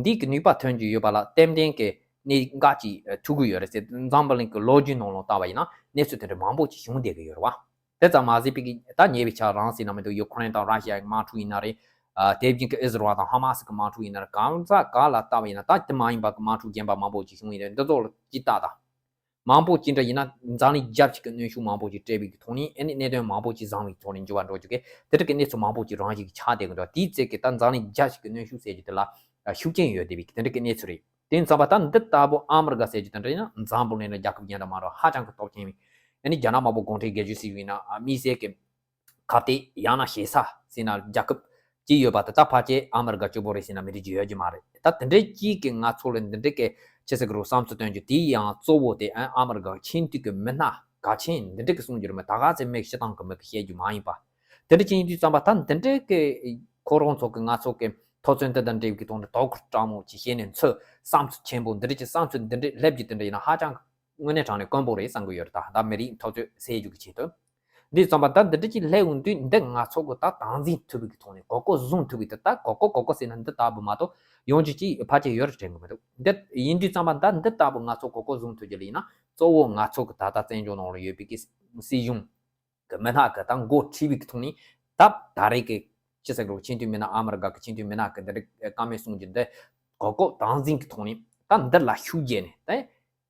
འདི་གི་ནུས་པ་ཐོན་རྒྱུ་ཡོད་པ་ལ་ཏན་ཏན་གྱི་གནད་འགག་ཅིག་ཐུག་གི་ཡོད་རེད་ཟེར། འཛམ་བུ་གླིང་གི་ལོ་རྒྱུས་ནང་ལ་བལྟས་པ་ཡིན་ན་གནས་ཚུལ་དེ་འདྲ་མང་པོ་ཅིག་བྱུང་བསྡད་ཀྱི་ཡོད་རེད་བ། དེ་ཙམ་མ་ཟད་པའི་གི་ད་ཉེ་བའི་ཆར་རང་ཟེར་ན་མི་འདུག་ཡུ་ཁུ་རེན་དང་ར་ཤི་ཡའི་དམག་འཁྲུག་ཡིན་ན་རེད། དེ་བཞིན་གྱི་ཨི་ཟི་རལ་དང་ཧ་མ་སི་གི་དམག་འཁྲུག་ཡིན་ན་རེད། གང་ཟག་ག་ལ་བལྟས་པ་ཡིན་ན་ད་དེ་མ་ཡིན་པ་གི་དམག་འཁྲུག་གཞན་པ་མང་པོ་ཅིག་བྱུང་ཡིན་རེད། འདི་ཚོ་ལ་ཅིག་ལྟ་དང་། མང་པོ་ཅི་འདྲ་ཡིན་ན་འཛམ་གླིང་རྒྱལ་སྤྱི་གི་གནོན་ཤུགས་མང་པོ་ཅིག་སྤྲད་པའི་གི་ཐོག་ནས་ཨ་ནི་གནད་དོན་མང་པོ་ཅིག་བཟང་བའི་ཐོག་ནས་འགྱུར་བ་འགྲོ་རྒྱུ་གི་དེ་འདྲ་གི་གནས་ཚུལ་མང་པོ་ཅིག་རང་བཞིན་གྱི་ཆགས་བསྡད་གི་འདུག་དེའི་ཚེ་གི་ད་འཛམ་གླིང་རྒྱལ་སྤྱི་གི་གནོན་ཤུགས་ཟེར་རྒྱུ་དེ་ལ་ཤུགས་རྐྱེན་ཡོད་བསྡད་པའི་གི་དེ་འདྲ་གི་གནས་ཚུལ་རེད། དེ་ཡིན་ཙང་པ་ད་འདི་ལྟ་བུ་ཨ་མི་རི་ཀ་ཟེར་རྒྱུ་དེ་འདྲ་ཡིན་ན་འཛམ་བུ་གླིང་ནང་རྒྱལ་ཁབ་གཞན་དང་མ་འདྲ་བ་ཧ་ཅང་གི་སྟོབས་ཆེན་བའི་ཨ་ནི་རྒྱ་ནག་དམར་པོ་གུང་ཁྲན་སྒེར་གཅོད་སྲིད་གཞུང་ཡིན་ན་དམིགས་བསལ་གི་ཁ་གཏད་ཡང་ན་ཞེ་ས་ཟེར་ན་རྒྱལ་ཁབ་ཅིག་ཡོད་པ་དེ་ད་ཕལ་ཆེར་ཨ་མི་རི་ཀ་གཅིག་པོ་རེད་ཟེར་ན་མི་འགྲིག་རྒྱུ་ཡོད་ཀྱི་མ་རེད། ད་དེ་འདྲའི་གཅིག་གི་ང་ཚོ་ལ་འདི་འདྲའི་གི་ཆི་ཟེར་གི་རུ་བསམ་ཚུལ་སྟོན་རྒྱུ་དེ་ཡང་གཙོ་བོ་དེ་ཨ་ཨ་མི་རི་ཀ་ཆེས་མཐོའི་གི་མི་སྣ་གལ་ཆེན་འདི་འདྲའི་གི་གསུང་རྒྱུ་རེད་མ། ད་ག་ཚོད་མིག་ཤི་སྟངས་གི་མི་གི་བཤད་རྒྱུ་མ་ཡིན་པ། དེ་འདྲ་ཅིག་ཡིན་དུས་ཙམ་པ་ད་འདི་འདྲའི་གི་ཁོ་རང་ཚོ་གི་ང་ཚོ་གི་ཐོབ་ཚོད་འདི་དང་འབྲེལ་བའི་གི་ཐོག་ནས་དོ་ཁུར་སྤྲང་མོ་ཅིག་བཤད་ནས་ཚུལ་བསམ་ཚུལ་ཆེན་པོ་འདི་འདྲ་ཅིག་བསམ་ཚུལ་འདི་འདྲའི་སླེབས་རྒྱུ་དེ་འདྲ་ཡིན་ན་ཧ་ཅང་དངོས་གནས་དྲང་གནས་དཀོན་པོ་རེད་བསམ་གི་ཡོད་རེད། ད་ད་མི་རིགས་ཐོབ་ཚོད་སེལ་རྒྱུ་གི་ཆེད་དུ། འདི་ཙམ་པ་ད་འདི་འདྲ་ཅིག་སླེབས་ཡོང་དུས་འདི་ང་ཚོ་གི་ད་དམ་འཛིན་ཐུབ་པའི་གི་ཐོག་ནས་གོ་སྐབས་བཟུང་ཐུབ་པའི་དེ་ད་གོ་སྐབས་གོ་སྐབས་ཟེར་ན་འདི་ལྟ་བུ་མ་གཏོགས་ཡོང་རྒྱུ་ཅིག་ཕལ་ཆེར་ཡོད་རེད་དྲན་གི་མི་འདུག་འདི་ཡིན་དུས་ཙམ་པ་ད་འདི་ལྟ་བུ་ང་ཚོ་གོ་སྐབས་བཟུང་ཐུབ་རྒྱུ་ལ་ཡིན་ན་གཙོ་བོ་ང་ཚོ་གི་ད་ལྟ་བཙན་བྱོལ་ནང་ལ་ཡོད་པའི་གི་སྲིད་གཞུང་གི་མི་སྣ་གི་ད་འགོ་ཁྲིད་པའི་གི་ཐོག་ནས་ད་ད་རེས་གི་ཅི་ཟེར་གི་རེད། ཆེས་མཐོའི་མི་སྣ་ཨ་མི་རི་ཀ་གི་ཆེས་མཐོའི་མི་སྣ་གི་འདི་འདྲ་བཀའ་མོལ་གསུང་རྒྱུ་འདི་གོ་སྐབས་དམ་འཛིན་གི་ཐོག་ནས་ད་འདི་ལ་ཤུགས་རྒྱས་ནས་ད།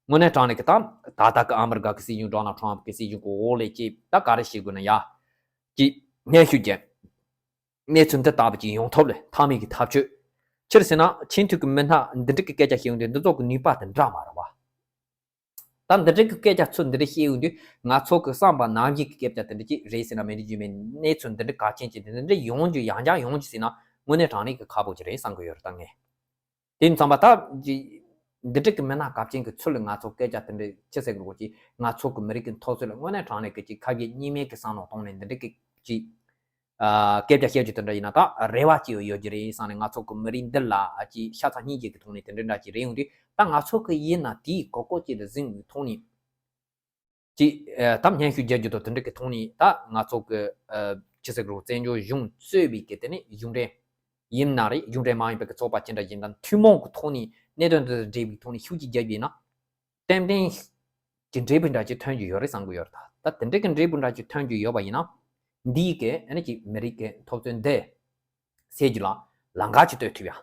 དངོས་གནས་དྲང་གནས་ཀྱི་ད་ད་ལྟ་གི་ཨ་མི་རི་ཀ་གི་སྲིད་གཞུང་ཌོ་ནལ་ཊམ་གི་སྲིད་གཞུང་གི་འོག་ལ་ཅིག་ད་ག་རེ་བྱེད་དགོས་ན་ཡ། ཅིག་སྙན་ཞུ་བརྒྱབ། གནས་ཚུལ་འདི་ལྟ་བུ་ཅིག་ཡོང་ཐབས་ལ་མཐའ་མའི་གི་ཐག་གཅོད། ཕྱིར་ཟེར་ན་ཆེས་མཐོའི་གི་མི་སྣ་འདི་འདྲ་གི་སྐད་ཆ་བཤད་ཡོང་དུས་འདི་ཚོ་གི་ནུས་པ་དེ་འདྲ་མ་རེད་བ། ད་འདི་འདྲ་གི་སྐད་ཆ་ཚུལ་འདི་འདྲ་བཤད་ཡོང་དུས་ང་ཚོ་གི་བསམ་པ་ནང་བཞིན་གི་སྐད་ཆ་དེ་འདྲ་ཅིག་རེད་ཟེར་ན་མི་འགྲིག་རྒྱུ་མེད། གནས་ཚུལ་འདི་འདྲ་གལ་ཆེན་ཅིག་འདི་འདྲ་ཡོང་རྒྱུ་ཡང་བསྐྱར་ཡོང་རྒྱུ་ཟེར་ན་དངོས་གནས་དྲང་གནས་གི་ཁག་པོ་ཅིག་རེད་བསམ་གི་ཡོད་རེད་ད་ངས། དེ་ཡིན་ཙང་པ་ད་འདི་འདྲ་གི་མི་སྣ་གལ་ཆེན་གྱི་ཚུལ་ལ་ང་ཚོ་སྐད་ཆ་དེ་འདྲ་ཅི་ཟེར་དགོས་ཀྱི་ང་ཚོ་གི་མི་རིགས་ཀྱི་ཐོབ་ཚུལ་ལ་དངོས་གནས་དྲང་གནས་ཀྱི་ཅིག་ཁ་གི་གཉིས་མེད་ཀྱི་བསམ་བློ་གཏོང་ནས་འདི་འདྲ་གི་ཅིག་སྐད་ཆ་བཤད་རྒྱུ་དེ་འདྲ་ཡིན་ན་ད་རེ་བ་ཅིག་ཡོད་ཀྱི་རེད་བསམ་ནས་ང་ཚོ་གི་མི་རིགས་འདི་ལ་ཅིག་ཤ་ཚ་སྙིང་རྗེ་གི་ཐོག་ནས་དེ་འདྲ་འདྲ་ཅིག་རེད་ཡོང་དུས་ད་ང་ཚོ་གི་ཡིན་ན་དེའི་གོ་སྐབས་ཅིག་ལ་གཟིགས་ནས་ཐོག་ནས། ཅིག་ཨ་ད་སྙན་ཞུ་རྒྱག་རྒྱུ་དང་དེ་འདྲ་གི་ཐོག་ནས་ད་ང་ཚོ་གི་ཨ་ཅི་ཟེར་གི་རེད། བཙན་བྱོལ་གཞུང་གཙོས་པའི་གི་དེ་ནས་གཞུང་འབྲེལ་ཡིན་ན་རེད། གཞུང་འབྲེལ་མ་ཡིན་པའི་གི་ཚོགས་པ་ཅི་འདྲ་ཡིན་ན་ཐུན་མོང་གི་ཐོག་ནས་གནད་དོན་འདི་དང་འབྲེལ་བའི་ཐོག་ནས་ཤུགས་ཀྱིས་རྒྱབ་ཡིན་ན་ཏན་ཏན་ ཀྱི་འབྲས་བུ་འདྲ་ཅིག་ཐོན་རྒྱུ་ཡོད་རེད་བསམ་གི་ཡོད་རེད། ད་ད་དེ་འདྲའི་གི་འབྲས་བུ་འདྲ་ཅིག་ཐོན་རྒྱུ་ཡོད་པ་ཡིན་ན། འདིའི་གི་ཨ་ནི་ཅིག་མི་རིགས་ཀྱི་འཐབ་རྩོད་འདི་སེལ་རྒྱུ་ལ་ལམ་ཁ་ཅིག་གཏོད་ཐུབ་ཡ།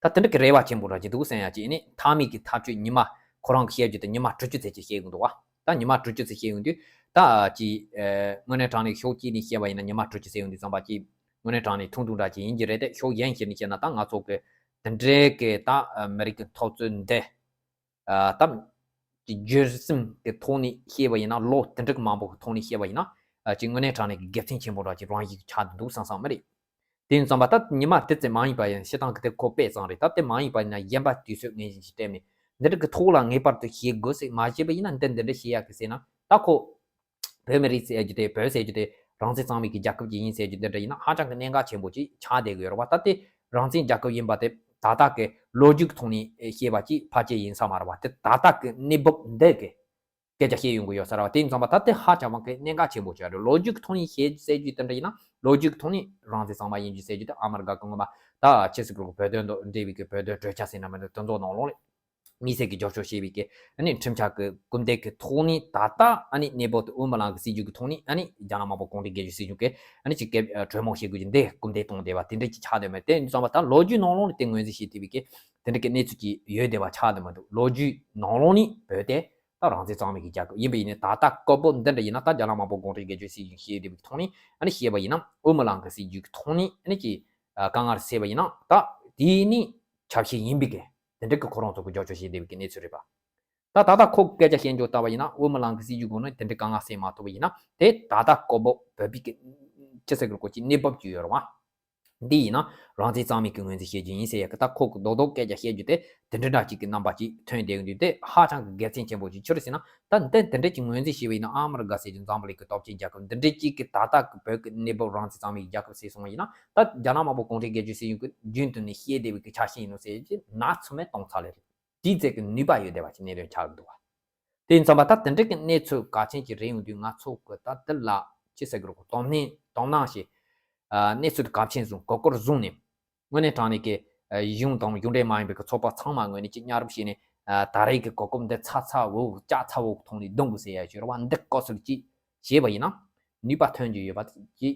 ད་དེ་འདྲ་གི་རེ་བ་ཆེན་པོ་འདྲ་ཅིག་འདུག་བསམ་ཡ་ཅིག་ཨ་ནི་མཐའ་མའི་གི་ཐག་གཅོད་ཉི་མ་ཁོ་རང་གི་བཤད་རྒྱུ་དེ་ཉི་མ་དྲུག་ཅུ་ཙམ་ཅིག་བཤད་གི་འདུག་བ། ད་ཉི་མ་དྲུག་ཅུ་ཙམ་བཤད་ཡོང་དུས་ད་ཅིག་ཨ་དངོས་གནས་དྲང་གནས་ཕྱོགས་གཅིག་ནས་བཤད་པ་ཡིན་ན་ཉི་མ་དྲུག་ཅུ་ཟེར་ཡོང་དུས་ཙམ་པ་ཅིག་དངོས་གནས་དྲང་གནས་ཐུང་ཐུང་འདྲ་ཅིག་ཡིན་གྱི་རེད་དེ། ཕྱོགས་གཞན་ཞིག་ནས་བཤད་ན་ད་ང་ཚོ་གི་དེ་འདྲའི་གི་ད་ཨ་མི་རིགས་ཀྱི་འཐབ་རྩོད་འདི། ཨ་ད་ཀྱི་བརྗོད་སེམས་ཀྱི་ཐོག་ནས་བཤད་པ་ཡིན་ན། ལོ་དེ་འདྲ་གི་མང་པོ་གི་ཐོག་ནས་བཤད་པ་ཡིན་ན། ཨ་ཅིག་དངོས་གནས་དྲང་གནས་ཀྱི་དགེ་མཚན་ཆེན་པོ་འདྲ་ཅིག་རང་ཞིག་ཆགས་འདུག་བསམ་བསམ་མ་རེད། དེ་ཡིན་ཙམ་པ་ད་ཉི་མ་དེ་ཙམ་མ་ཡིན་པ་ཡིན། བཤད་སྟངས་ཀྱི་དེ་ཁོ་དཔེ་ཙམ་རེད། ད་དེ་མ་ཡིན་པ་ཡིན་ན་གཞན་པ་དུས་ཚོད་ངེས་ཅན་ཞིག་སྤྲད་ནས་འདི་འདྲ་གི་ཐོག་ལ་ངེས་པར་དུ་བཤད་དགོས་ཟེར་མ་བཤད་པ་ཡིན་ན། འདི་འདི་འདྲ་བཤད་ཡག་གི་ཟེར་ན་ད་ཁོ། བོད་མི་རིགས་ཟེར་རྒྱུ་དེ། བོད་ཟེར་རྒྱུ་དེ་རང་བཙན་གཙང་མའི་གི་རྒྱལ་ཁབ་ཅིག་ཡིན་ཟེར་རྒྱུ་འདི་འདྲ་ཡིན་ན་ཧ་ཅང་གི་གནད་འགག་ཆེན་པོ་ཅིག་ཆགས་བསྡད་ཀྱི་ཡོད་རེད་བ། ད་དེ་རང་བཙན་རྒྱལ་ཁབ་ཡིན་པ་དེ་ད་ལྟ་གི་ལོ་རྒྱུས་ཀྱི་ཐོག་ནས་བཤད་པ་ཅིག་ཕལ་ཆེར་ཡིན་ས་མ་རེད་བ། དེ་ད་ལྟ་གི་གནས་བབ་འདི་གི་སྐད་ཆ་བཤད་ཡོང་གི་ཡོད་ས་རེད་བ། དེ་ཡིན་ཙམ་པ་ད་དེ་ཧ་ཅང་གི་གནད་འགག་ཆེན་པོ་ཅིག་རེད། ལོ་རྒྱུས་ཀྱི་ཐོག་ནས་བཤད་ཟེར་རྒྱུ་དེ་འདྲ་ཡིན་ན། ལོ་རྒྱུས་ཀྱི་ཐོག་ནས་རང་བཙན་གཙང་མ་ཡིན་རྒྱུ་ཟེར་རྒྱུ་དེ་ཨ་མི་རི་ཀ་གི་སྔོན་མ་ད་ཆི་ཟེར་དགོས་རེད། བོད་དོན་དང་འབྲེལ་བའི་གི་བོད་དོན་གྲོས་འཆར་ཟེར་ན་མི་འདུག་དེ་ཚོ་ནང་ལོགས་ལ། དམིགས་བསལ་གྱི་རྒྱབ་སྐྱོར་བྱས་པའི་གི་ཨ་ནི་ཁྲིམས་འཆར་གྱི་སྐུལ་འདེད་ཀྱི་ཐོག་ནས། ད་ལྟ་ཨ་ནི་གནས་བབ་དེ་དབུ་མའི་ལམ་གྱི་སྲིད་བྱུས་ཀྱི་ཐོག་ནས་ཨ་ནི་རྒྱ་ནག་དམར་པོ་གུང་ཁྲན་རྒྱལ་གཅེས་སྲིད་གཞུང་གིས་ཨ་ནི་ཅིག་སྐད་གྲོས་མོལ་བྱེད་དགོས་ཀྱི་འདི་སྐུལ་འདེད་གཏོང་བསྡད་པ་དེ་འདྲ་ཅིག་ཆགས་བསྡད་མེད། དེ་ཡིན་ཙམ་པ་ད་ལོ་རྒྱུས་ནང་ལོགས་ནས་དེ་ངོས་འཛིན་བྱེད་ཐུབ་པའི་གི་དེ་འདྲ་གི་གནས་ཚུལ་ཅིག་ཡོད་བསྡད་པ་ཆགས་བསྡད་མི་འདུག་ལོ་རྒྱུས་ནང་ལོགས་ནས་བོད་དེ་ད་རང་བཙན་གཙང་མའི་གི་རྒྱལ་ཁབ་ཡིན་པ་ཡིན་ནའི། ད་ལྟ་སྐབས་བབ་འདི་འདྲ་ཡིན་ན། ད་རྒྱ་ནག་དམར་པོ་གུང་ཁྲན་རྒྱལ་གཅེས་སྲིད་གཞུང་བཤད་བསྡད་པའི་ཐོག་ནས་ཨ་ནི་བཤད་པ་ཡིན་ན། དབུ་མའི་ལམ་གྱི་སྲིད་བྱུས་ཀྱི་ཐོག་ནས་ཨ་ནི་ཅིག་དཀའ་ངལ་སེལ་བ་ཡིན་ན། ད་དེ་ནི་ཆ་ཤས་ཡིན་པའི་གི་དེ་འདྲ་གི་ཁོ་རང་ཚོ་གི་རྒྱབ་སྐྱོར་བྱེད་བསྡད་པའི་གི་གནས་ཚུལ་རེད་པ། ད་ད་ལྟ་ཁོ་གི་སྐད་ཆ་བཤད་འཇོག་ལྟ་བ་ཡིན་ན། དབུ་མའི་ལམ་གི་སྲིད་བྱུས་སྒོ་ནས་དེ་འདྲའི་དཀའ་ངལ་སེལ་མ་ཐུབ་པ་ཡིན་ན། དེ་ད་ལྟ་སྐབས་བབ་བོད་པའི་གི་ཅི་ཟེར་དགོས་རེད། ཁོ་ཅིག་གནས་བབ་ཅིག་ཡོད་རེད་བ། འདི་ཡིན་ན་རང་བཙན་གཙང་མའི་གི་ངོས་འཛིན་བྱེད་རྒྱུ་ཡིན་ཟེར་ཡ་གི། ད་ཁོ་གི་རྡོག་རྡོག་སྐད་ཆ་བཤད་རྒྱུ་དེ་དེ་འདྲ་འདྲ་ཅིག་གི་རྣམ་པ་ཅིག་ཐོན་བསྡད་ཡོང་དུས། དེ་ཧ་ཅང་གི་དགེ་མཚན་ཆེན་པོ་ཅིག་ཆི་རེད་ཟེར་ན། ད་འདི་དེ་འདྲ་ཅིག་ངོས་འཛིན་བྱས་པ་ཡིན་ན། ཨ་མི་རི་ཀ་ཟེར་རྒྱུ་འཛམ་བུ་གླིང་གི་སྟོབས་ཆེན་རྒྱལ་ཁབ་འདི་འདྲ་ཅིག་གི་ད་ལྟ་གི་བོད་ཀྱི་གནས་བབ་རང་བཙན་གཙང་མའི་རྒྱལ་ཁབ་ཟེར་སོང་བ་ཡིན་ན། ད་རྒྱ་ནག་དམར་པོ་གུང་ཁྲན་རྒྱལ་གཅེས་སྲིད་གཞུང་གིས་རྒྱུན་དུ་ནས་བཤད་བསྡད་པའི་གི་ཆ་ཤས་ཡིན་ནོ་ཟེར་རྒྱུ་ནག་ཚུ་མས་སྟོང་ཚར་ལེ་རེད། དེའི་ཚད་ཀྱི་ནུས་པ་ཡོད་བསྡད་པ་ཅིག་གནད་དོན་ཆགས་ཀྱི་འདུག་བ། དེ་ཡིན་ཙམ་པ་ད་དེ་འདྲ་གི་གནས་ཚུལ་གལ་ཆེན་ཅིག་རེད་ཡོང་དུས། ང་ཚོ་གི་ད་དེ་ལ་ཅི་ཟེར་དགོས་རེད། དོ་སྣང་དོ་སྣང་ཞིག་ཨ་གནས་ཚུལ་དེ་གལ་ཆེན་བཟུང་། གོ་སྐབས་བཟུང་ནས། དངོས་གནས་དྲང་གནས་ཀྱི་ཨ་གཞུང་དང་གཞུང་འབྲེལ་མ་ཡིན་པའི་གི་ཚོགས་པ་ཚང་མ་ངོས་ནས་ཅིག་མཉམ་རུབ་བྱས་ནས། ཨ་ད་རེས་ཀྱི་གོ་སྐབས་འདི་ཚ་ཚ་འུར་འུར་ལྕགས་ཚ་བོ་གི་ཐོག་ནས་རྡུང་དགོས་ཟེར་ཡ་ཅིག་ཡོད་རེད་བ། འདི་སྐབས་སུ་ཅིག་བྱས་པ་ཡིན་ན་ནུས་པ་ཐོན་རྒྱུ་ཡོད་པ་ཅིག་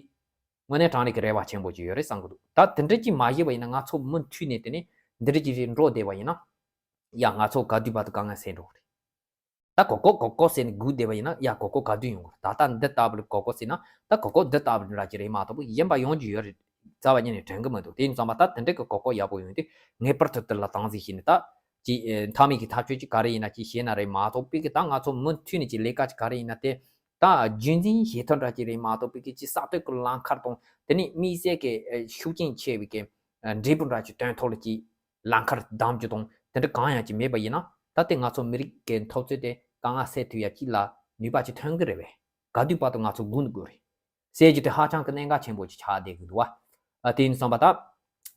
དངོས་གནས་དྲང་གནས་ཀྱི་རེ་བ་ཆེན་པོ་ཅིག་ཡོད་རེད་བསམ་གི་འདུག་ད་དེ་འདྲ་ཅིག་མ་བྱས་པ་ཡིན་ན། ང་ཚོ་མུ་མཐུད་ནས་དེ་ནས་འདི་འདྲ་ཅིག་རེད་འགྲོ་བསྡད་པ་ཡིན་ན། ཡ་ང་ཚོ་ག་དུས་བར་དུ་དཀའ་ངལ་སེལ་འགྲོ་གི་རེད། ད་གོ་སྐབས་གོ་སྐབས་ཟེར་ནས་སྒུག་བསྡད་པ་ཡིན་ན། ཡ་གོ་སྐབས་ག་དུས་ཡོང་གི་རེད། ད་ལྟ་འདི་ལྟ་བུ་གོ་སྐབས་ཟེར་ན། ད་གོ་སྐབས་འདི་ལྟ་བུ་འདྲ་ཅིག་རེད་མ་གཏོགས་གཞན་པ་ཡོང་རྒྱུ་ཡོད་རེད། རྩ་བ་ཉིད་ནས་དྲན་གི་མི་འདུག་དེ་ཡིན་ཙང་མ་ད་དེ་འདྲ་གི་གོ་སྐབས་ཡག་པོ་ཡོང་དུས་ངེས་པར་དུ་དེ་ལ་དམ་འཛིན་བྱས་ནས། ད་ཅིག་ཨེ་མཐའ་མའི་གི་ཐག་གཅོད་ཅིག་ག་རེ་ཡིན་ན་ཅིག་བྱས་ན་རེད་མ་གཏོགས། པའི་གི་ད་ང་ཚོ་མུ་མཐུད་ནས་ཅིག་ལས་ཀ་ཅིག་ག་རེ་ཡིན་ན་དེ་ད་རྒྱུན་འཛིན་བྱེད་ཐུབ་འདྲ་ཅིག་རེད་མ་གཏོགས། པའི་གི་ཅིག་གསར་གཏོད་ཀྱི་ལམ་ཁ་དང་དེ་ནས་དམིགས་བསལ་གྱི་ཨེ་ཤུགས་རྐྱེན་ཆེ་བའི་གི་ཨེ་འབྲས་བུ་འདྲ་ཅིག་སྟོན་ཐུབ་ལ་ཅིག་ལམ་ཁར་བདམས་རྒྱུ་དང་དེ་འདྲ་གང་ཡང་ཅིག་མེད་པ་ཡིན་ན། ད་ལྟའི་ང་ཚོ་མི་རིགས་ཀྱི་འཐབ་རྩོད་དེ་དཀའ་ངལ་སེལ་ཐུབ་ཡ་ཅིག་ལ་ནུས་པ་ཅིག་ཐོན་གི་རེད་པས། ག་དུས་བར་དུ་ང་ཚོ་སྒུག་ནི་དགོས་རེད་ཟེར་རྒྱུ་དེ་ཧ་ཅང་གི་གནད་འགག་ཆེན་པོ་ཅིག་ཆགས་བསྡད་ཀྱི་འདུག་བ། ཨ་དེ་ཡིན་ཙང་མ་ད་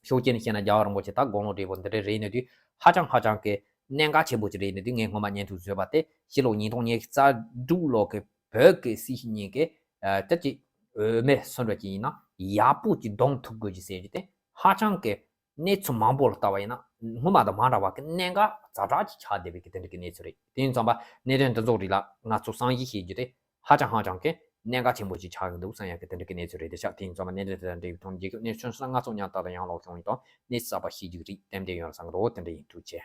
ཕྱོགས་གཅིག་ནས་བཤད་ན་རྒྱལ་བ་རིན་པོ་ཆེ་ད་དགུང་ལོ་བགྲེས་པོ་འདི་འདྲ་རེད་ནི་དུས་ཧ་ཅང་ཧ་ཅང་གི་གནད་འགག་ཆེན་པོ་ཅིག་རེད་ནི་དུས། ངས་སྔོན་མ་བརྙན་ཐུང་བཟོས་པ་དེ་ཕྱི་ལོ་ཉིས་སྟོང་ཉི་ཤུ་རྩ་དྲུག་ལོ་གི་བོད་ཀྱི་སྲིད་བྱུས་གཉིས་ཀྱི་ཨ་ད་ཅིག་འོས་མི་སུ་འདྲ་ཅིག་ཡིན་ན་ཡག་པོ་ཅིག་བསྡོམས་ཐུབ་དགོས་ཀྱི་ཟེར་རྒྱུ་དེ་ཧ་ཅང་གི་གནས་ཚུལ་མང་པོ་ལ་ལྟ་བ་ཡིན་ན་སྔོན་མ་དང་མ་འདྲ་བ་གི་གནད་འགག་ཛ་དྲག་ཅིག་ཆགས་བསྡད་པའི་གི་དེ་འདྲ་གི་གནས་ཚུལ་རེད། དེ་ཡིན་ཙང་མ་གནད་དོན་འདི་ཚོ་རིགས་ལ་ང་ཚོ་བསམ་གཞིག་བྱེད་རྒྱུ་དེ་ཧ་ཅང་ཧ་ཅང་གི་གནད་འགག་ཆེན་པོ་ཅིག་ཆགས་ཀྱི་འདུག་བསམ་ཡ་གི་དེ་འདྲ་གི་གནས་ཚུལ་རེད། དེ་ཆགས་དེ་ཡིན་ཙང་མ་གནད་དོན་དེ་དང་འབྲེལ་བའི་ཐོག་ནས་རྒྱལ་ཁབ་གནས་ཚུལ་སོགས་ང་ཚོ་མཉམ་དུ་ཡང་ཀློག་སྦྱོང་ཡིན་དང་གནས་ཚུལ་གསར་པ་ཤེས་རྒྱུ་རིགས་ཏན་ཏན་ཡོང་བསམ་གི་འདུག་དེ་འདྲ་ཡིན། ཐུགས་རྗེ་ཆེ།